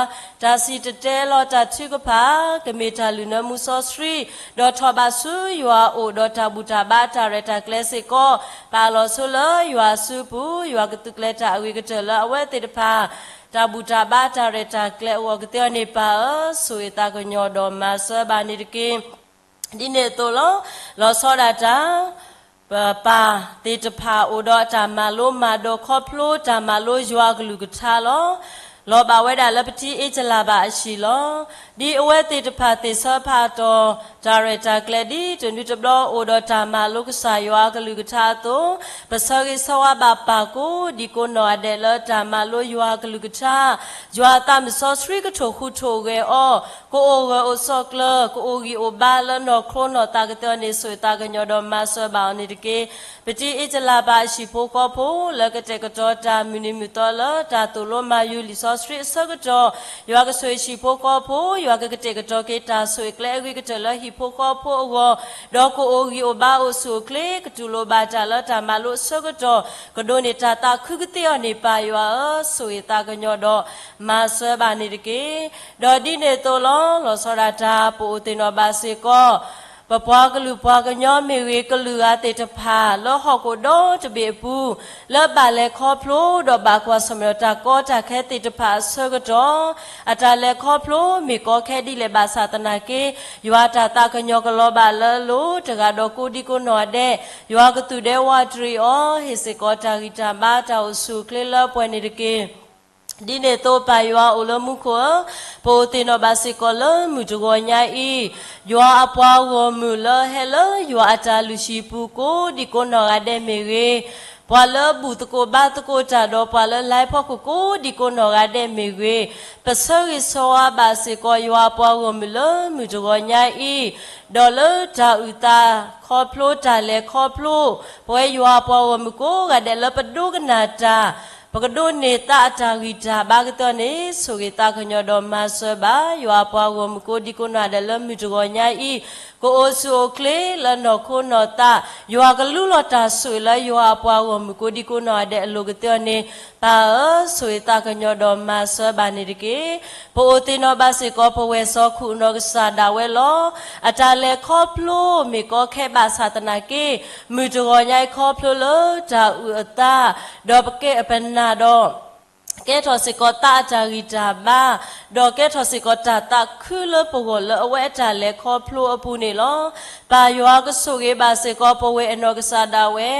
တၢ်စံၣ်တဲၤတဲလီၤတၢ်ထုကဖၣ်, ကမ့ၢ်တၢ်လုၢ်နၢမူစီဆှံ, ဒီးထီၣ်ဘးဆူယွၤအအိၣ်, ဒီးတၢ်ဘူၣ်တၢ်ဘါအတၢ်ရဲၣ်တၢ်ကျဲၤစ့ၢ်ကီး, ပာ်လီၤဆိလၢယွၤအစုပူၤ, ယွၤကသုးကျဲၤတၢ်အဂ့ၤကတၢၢ်လၢအဝဲသ့ၣ်တဖၣ် တၢ်ဘူၣ်တၢ်ဘါတၢ်ရဲၣ်တၢ်ကျဲၤအဂီၢ်ကသ့အီၤန့ၣ် ပၢ်ဧၢ, ဆိၣ်ဂ့ၤသးကညီၤဒီးမၤစၢၤဘၣ်န့ၣ်တက့ၢ်. ဒ်န့ၣ်အသိးလီၤ. လီၤဆီဒၣ်တၢ် ပပၢ်သ့ၣ်တဖၣ်အိၣ်ဒီးတၢ်မၤလိမၤဒိးခီဖျိတၢ်မၤလိယွၤအကလုၢ်ကထါလီၤ. လီၤဘၣ်ဝဲဒၣ်လၢပထံအ့ၣ်ကလးဘၣ်အဟံၣ်လီၤ. ဒ်အဝဲသ့ၣ်တဖၣ်သ့ၣ်ဆၢဖးတီၤ တၢ်ရဲၣ်တၢ်ကျဲၤဒ်တနွံတဘျီအိၣ်ဒီးတၢ်မၤလိကစၢ်ယွၤအကလုၢ်ကထါအသိး, ပဆၢဂ့ၤဆၢဝါဘၣ်ပၢ်ကိးဒံကိးနီၢ်ဂၤဒဲးလၢတၢ်မၤလိယွၤအကလုၢ်ကထါ, ယွၤအသးမုၢ်စီဆှံကထိၣ်ဃူထိၣ်ဂဲၤအီၤ, ကအိၣ်ဂၢၢ်အိၣ်ဆိးကျၢၤ, ကအိၣ်ဂံၢ်အိၣ်ဘါလၢနီၢ်ခိနီၢ်သးကသ့အီၤန့ၣ် ဆိၣ်ဂ့ၤသးကညီၤဒီးမၤစၢၤဘၣ်အီၤန့ၣ်တက့ၢ်. ပထံအ့ၣ်ကလးဘၣ်အဟံၣ်ဖိဃီဖိ လၢကတဲာ်ကတီၤတၢ်မုၢ်နံၤမုၢ်သီလၢတၢ်သိၣ်လိမၤယူၤလံာ်စီဆှံအဆၢကတီၢ်, ယွၤကဆိၣ်ဂ့ၤဟံၣ်ဖိဃီဖိ, ယွၤကကတဲာ်ကတီၤက့ၤတၢ်ဆိၣ်ဂ့ၤကျဲအဂ့ၤကတၢၢ်လၢဟံၣ်ဖိဃီဖိအဂီၢ်, ဒီးကအိၣ်ဂံၢ်အိၣ်ဘါအိၣ်ဆူၣ်အိၣ်ချ့, ကတူၢ်လိာ်ဘၣ်တၢ်လၢတၢ်မၤလိအဆၢကတီၢ်, ကဒိးန့ၢ်တၢ်သးခုကသ့အီၤန့ၣ် ပၢ်ယွၤဧၢ, ဆိၣ်ဂ့ၤသးကညီၤဒီးမၤစၢၤဘၣ်န့ၣ်တက့ၢ်. ဒီးဒ်န့ၣ်အသိးလီၤ. လီၤဆီဒၣ်တၢ် ပအိၣ်သ့ၣ်နီၣ်ဘၣ်စ့ၢ်ကီး ပပှၤကလုာ်ပှၤကညီမ့ၢ်ဂ့ၤ, ကလုာ်ဂၤသ့ၣ်တဖၣ် လၢဟီၣ်ခိၣ်ဒီတဘ့ၣ်အပူၤ, လၢဘၣ်လဲၤခီဖျိ ဒီးဘၣ်ကွၢ်ဆၢၣ်မဲာ်ဒီးတၢ်ကီတၢ်ခဲသ့ၣ်တဖၣ်အဆၢကတီၢ်, အတၢ်လဲၤခီဖျိမ့ၢ်ကီခဲဒ်လဲၣ်ဘၣ်ဆၣ်သနာ်က့, ယွၤတၢ်သးကညီၤကလီၤဘၣ်လၢအလိၤတဂၤဒီးကိးဒံကိးနီၢ်ဂၤဒဲး, ယွၤကသူၣ်ဒဲဝးတရံးအီၤ, ဟ့ၣ်စ့ၢ်ကီးတၢ်ဂံၢ်တၢ်ဘါတၢ်အိၣ်ဆူၣ်အိၣ်ချ့လၢပှဲၤန့ၣ်တက့ၢ်. ဒ်န့ၣ်အသိးပၢ်ယွၤအိၣ်လၢမူခိၣ်ဧၢ, ပအိၣ်သ့ၣ်နီၣ်ဘၣ်စ့ၢ်ကီးလၢမုၢ်တဂီၤညါအံၤ, ယွၤအပှၤဂီၢ်မုၢ်လၢဟဲလၢယွၤအတၢ်လုၢ်ဟံၣ်ပူၤကိးဒံကိးနီၢ်ဂၤဒဲးမ့ၢ်ဂ့ၤ, ပှၤလၢဘူၣ်သကိးဘါသကိးတၢ်ဒီးပှၤလၢလဲၤဖီခိၣ်ကိးဒံကိးနီၢ်ဂၤဒဲးမ့ၢ်ဂ့ၤ, ပဆၢဂ့ၤဆၢဝါဘၣ်စ့ၢ်ကီးယွၤအပှၤဂီၢ်မုၢ်လၢမုၢ်တဂီၤညါအံၤ, ဒီးလၢတၢ်အုၣ်သးခီဖျိတၢ်လဲၤခီဖျိ, ပဝဲယွၤအပှၤဂီၢ်မုၢ်ကိးဂၤဒဲးလၢပဒိကနၣ်တၢ်, ပကဒိးန့ၢ်သးအတၢ်ဂံၢ်တၢ်ဘါကသ့အီၤန့ၣ် ဆိၣ်ဂ့ၤသးကညီၤဒီးမၤစၢၤဘၣ် ယွၤအပှၤဂီၢ်မုၢ်ကိးဒံကိးနီၢ်ဂၤဒဲးလၢမုၢ်တဂီၤညါအံၤ, ကအိၣ်ဆူၣ်အိၣ်ချ့လၢနီၢ်ခိနီၢ်သး, ယွၤကလူလီၤတၢ်ဆိၣ်ဂ့ၤလၢယွၤအပှၤဂီၢ်မုၢ်ကိးဒံကိးနီၢ်ဂၤဒဲးအလိၤကသ့အီၤန့ၣ်, ပၢ်ဧၢ, ဆိၣ်ဂ့ၤသးကညီၤဒီးမၤစၢၤဘၣ်န့ၣ်တက့ၢ်. ပအိၣ်သ့ၣ်နီၣ်ဘၣ်စ့ၢ်ကီးပဝဲၢ်စီခိၣ်အနီၢ်ကစၢ်ဒၣ်ဝဲလီၤ. အတၢ်လဲၤခီဖျိမ့ၢ်ကီခဲဘၣ်ဆၣ်သနာ်က့, မုၢ်တဂီၤညါအံၤခီဖျိလၢတၢ်အုၣ်အသး, ဒီးပကဲပနၢ်ဒီး ကဲထီၣ်စ့ၢ်ကီးသးအတၢ်ဂံၢ်တၢ်ဘါ, ဒီးကဲထီၣ်စ့ၢ်ကီးတၢ်သးခုလၢပဂီၢ်လၢအဝဲအတၢ်လဲၤခီဖျိအပူၤန့ၣ်လီၤ. ပၢ်ယွၤကဆိၣ်ဂ့ၤဘၣ်စ့ၢ်ကီးပဝဲၢ်အနီၢ်ကစၢ်ဒၣ်ဝဲ,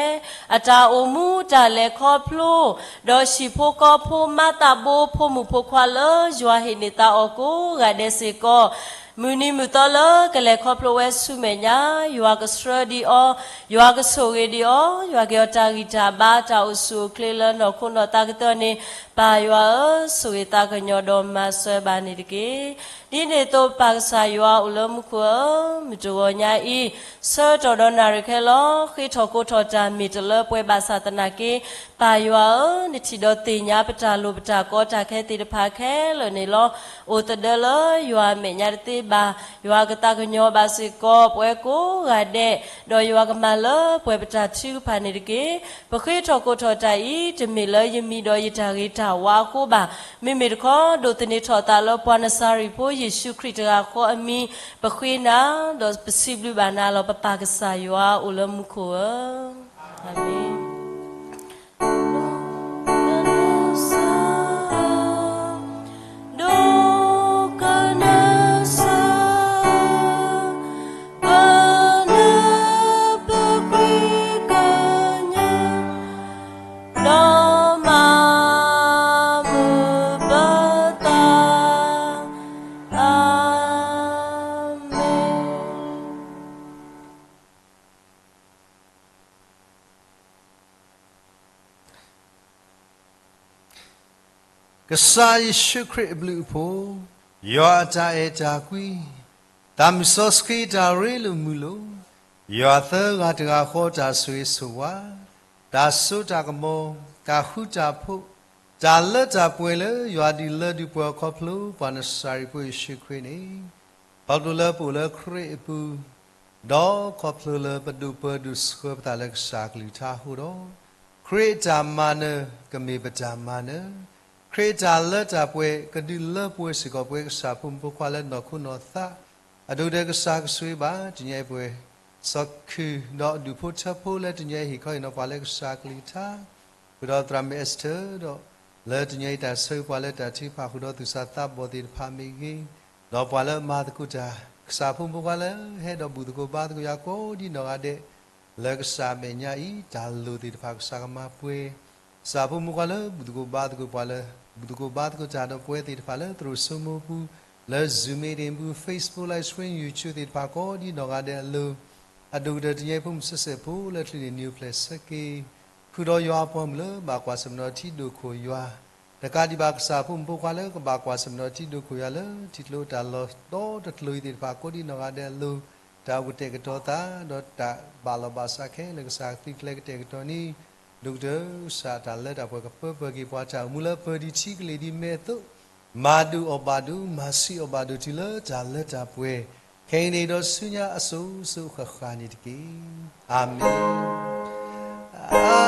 အတၢ်အိၣ်မူတၢ်လဲၤခီဖျိ, ဒီးဟံၣ်ဖိဃီဖိမါသးဘိဖိမုၣ်ဖိခွါလၢယွၤဟ့ၣ်န့ၢ်သးအီၤကိးဂၤဒဲးစ့ၢ်ကီး, မုၢ်နံၤမုၢ်သီလၢကလဲၤခီဖျိဝဲဆူမဲာ်ညါ, ယွၤကဆှၢဒံးအီၤ, ယွၤကဆိၣ်ဂ့ၤဒံးအီၤ, ယွၤကဟ့ၣ်အီၤတၢ်ဂံၢ်တၢ်ဘါတၢ်အိၣ်ဆူၣ်အိၣ်ချ့လၢနီၢ်ခိနီၢ်သးကသ့အီၤန့ၣ်, ပၢ်ယွၤဧၢ, ဆိၣ်ဂ့ၤသးကညီၤဒီးမၤစၢၤဘၣ်န့ၣ်တက့ၢ်. ဒ်န့ၣ်အသိးပၢ်ကစၢ်ယွၤအိၣ်လၢမူခိၣ်ဧၢ, မုၢ်တဂီၤညါအံၤ, ဆၢကတီၢ်ဒီးနၣ်ရံၣ်ခဲလီၤ, ဃ့ထီၣ်ကိးထီၣ်တၢ်မ့ၢ်တလၢပှဲၤဘၣ်ဆၣ်သနာ်က့, ပၢ်ယွၤဧၢ, နထံၣ်ဒီးသ့ၣ်ညါပတၢ်လိၣ်ပတၢ်ကီတၢ်ခဲသ့ၣ်တဖၣ်ခဲလၢာ်န့ၣ်လီၤ. အိၣ်သဒၢလၢယွၤအမဲာ်ညါတသ့ဘၣ်. ယွၤကသးကညီၤဘၣ်စ့ၢ်ကီးပဝဲကိးဂၤဒဲး, ဒီးယွၤကမၤလၢပှဲၤပတၢ်ထုကဖၣ်န့ၣ်တက့ၢ်. ပဃ့ထီၣ်ကိးထီၣ်တၢ်အံၤ, တမ့ၢ်လၢယမံၤဒီးယတၢ်ဂ့ၤတၢ်ဝါအဃိဘၣ်. မ့မ့ၢ်တခီ, ဒိးသန့ၤထီၣ်သးလၢပှၤနစၤရ့းဖိယ့ၣ်ၡူးခရံာ်တဂၤဃီအမံၤ, ပဃ့နၤ, ဒီးပစံးဘျုးဘၣ်နၤလီၤ. ပပၢ်ကစၢ်ယွၤအိၣ်လၢမူခိၣ်ဧၢ. အၤမ့ၣ်. Amen. ကစၢ်ယ့ၣ်ၡူးခရံာ်အဘျုးအဖှိၣ်, ယွၤအတၢ်အဲၣ်တၢ်ကွံ, သးမုၢ်စီဆှံတၢ်ရ့လိာ်မုာ်လိာ်, ယွၤသၢဂၤတဂၤဃီတၢ်ဆိၣ်ဂ့ၤဆိၣ်ဝါ, တၢ်စိတၢ်ကမီၤ, တၢ်ဃူတၢ်ဖိး, တၢ်လၢတၢ်ပှဲၤလၢယွၤဒုးလၢဒုးပှဲၤခီဖျိပှၤနစၤရ့းဖိယ့ၣ်ၡူးခရံာ်န့ၣ်, ခီဖျိလၢပအိၣ်လၢခရံာ်အပူၤ, ဒီးခီဖျိလၢပဒိၣ်ပၢၤဒိၣ်ဆှၢပသးလၢကစၢ်ကလုၢ်ကထါအဃိဒီး, ခရံာ်အတၢ်မၤနၢၤကမ့ၢ်ပတၢ်မၤနၢၤ, ခရံာ်အတၢ်လၢတၢ်ပှဲၤကဒုးလၢပှဲၤစ့ၢ်ကီးပဝဲကစၢ်ဖိမုၣ်ဖိခွါလၢနီၢ်ခိနီၢ်သး, အဒိၣ်ဒီးကစၢ်ကဆိၣ်ဂ့ၤဘၣ်တနံၤအံၤပဝဲ, စီၤခုၣ်ဒီးအဒူၣ်ဖိထၢဖိလၢတနံၤအံၤဟ့ၣ်ခီဟ့ၣ်နီၤပှၤလၢကစၢ်ကလုၢ်ကထါ, ဃုာ်ဒီးသရၣ်မုၣ်အဲးစတၢၢ်ဒီး လၢတနံၤအံၤတၢ်ဆၢဂ့ၤပှၤလၢတၢ်ထုကဖၣ်ဃုာ်ဒီးသူၣ်စၢ်သးဘီၣ်သ့ၣ်တဖၣ်မ့ၢ်ဂ့ၤ, ဒီးပှၤလၢအမၤသကိးတၢ်, ကစၢ်ဖိမုၣ်ဖိခွါလၢဟဲဒီးဘူၣ်သကိးဘါသကိးယွၤကိးဒ်နီၢ်ဂၤဒဲး လၢကစၢ်အမဲာ်ညါအံၤ တၢ်လိၣ်သ့ၣ်တဖၣ်ကစၢ်ကမၤပှဲၤ, ကစၢ်ဖိမုၣ်ခွါလၢဘူၣ်သကိးဘါသကိးပှၤလၢ ဘူၣ်သကိးဘါသကိးတၢ်ဒီးပဝဲသ့ၣ်တဖၣ်လၢသရိာ်စိမိၢ်ပူၤ, လၢ Zoom meeting ပူၤ, Facebook Live Stream, YouTube သ့ၣ်တဖၣ်ကိးဒ်နီၢ်ဂၤဒဲးအလိၤ, အဒိၣ်ကတၢၢ်တနံၤအံၤဖိမုၣ်စဲးစဲးဖိလၢချုးန့ၣ် နံၤအိၣ်ဖျဲၣ်ဆၢက့ၤ ဃုာ်ဒီးယွၤအပှၤမုၣ်လၢဘၣ်ကွၢ်ဆၢၣ်မဲာ်ထံဒိၣ်ခိၣ်ယွၤ, တကးဒံးဘၣ်ကစၢ်ဖိမုၣ်ဖိခွါလၢကဘၣ်ကွၢ်ဆၢၣ်မဲာ်ထံဒိၣ်ခိၣ်ယွၤလၢထံကျိတၢ်လီၢ်ဒီတကျိၤအံၤသ့ၣ်တဖၣ်ကိးဒ်နီၢ်ဂၤဒဲးအလိၤ, တၢ်အိၣ်ကတဲာ်ကတီၤသး ဒီးတၢ်ဘၣ်လီၢ်ဘၣ်စးခဲလၢာ်ကစၢ်သုးကျဲၤကတဲာ်ကတီၤန့ၣ်, ဒိၣ်ကတၢၢ်ကစၢ်တၢ်လၢတၢ်ပှဲၤကပၢပှဲၤက့ၤပှၤတၢ်အိၣ်မူလၢပၢၤဒံးထံကလ့ၢ်ဒံးမဲာ်အသိး, မၤဒိၣ်အီၣ်ဘၣ်ဒိၣ် မၤဆံးအီၣ်ဘၣ်ဒိၣ်တုၤလၢတၢ်လၢတၢ်ပှဲၤ, ခဲအံၤန့ၣ်ဒီးဆူညါအစိၤစိၤဃၣ်ဃၣ်န့ၣ်တက့ၢ်. အၤမ့ၣ်.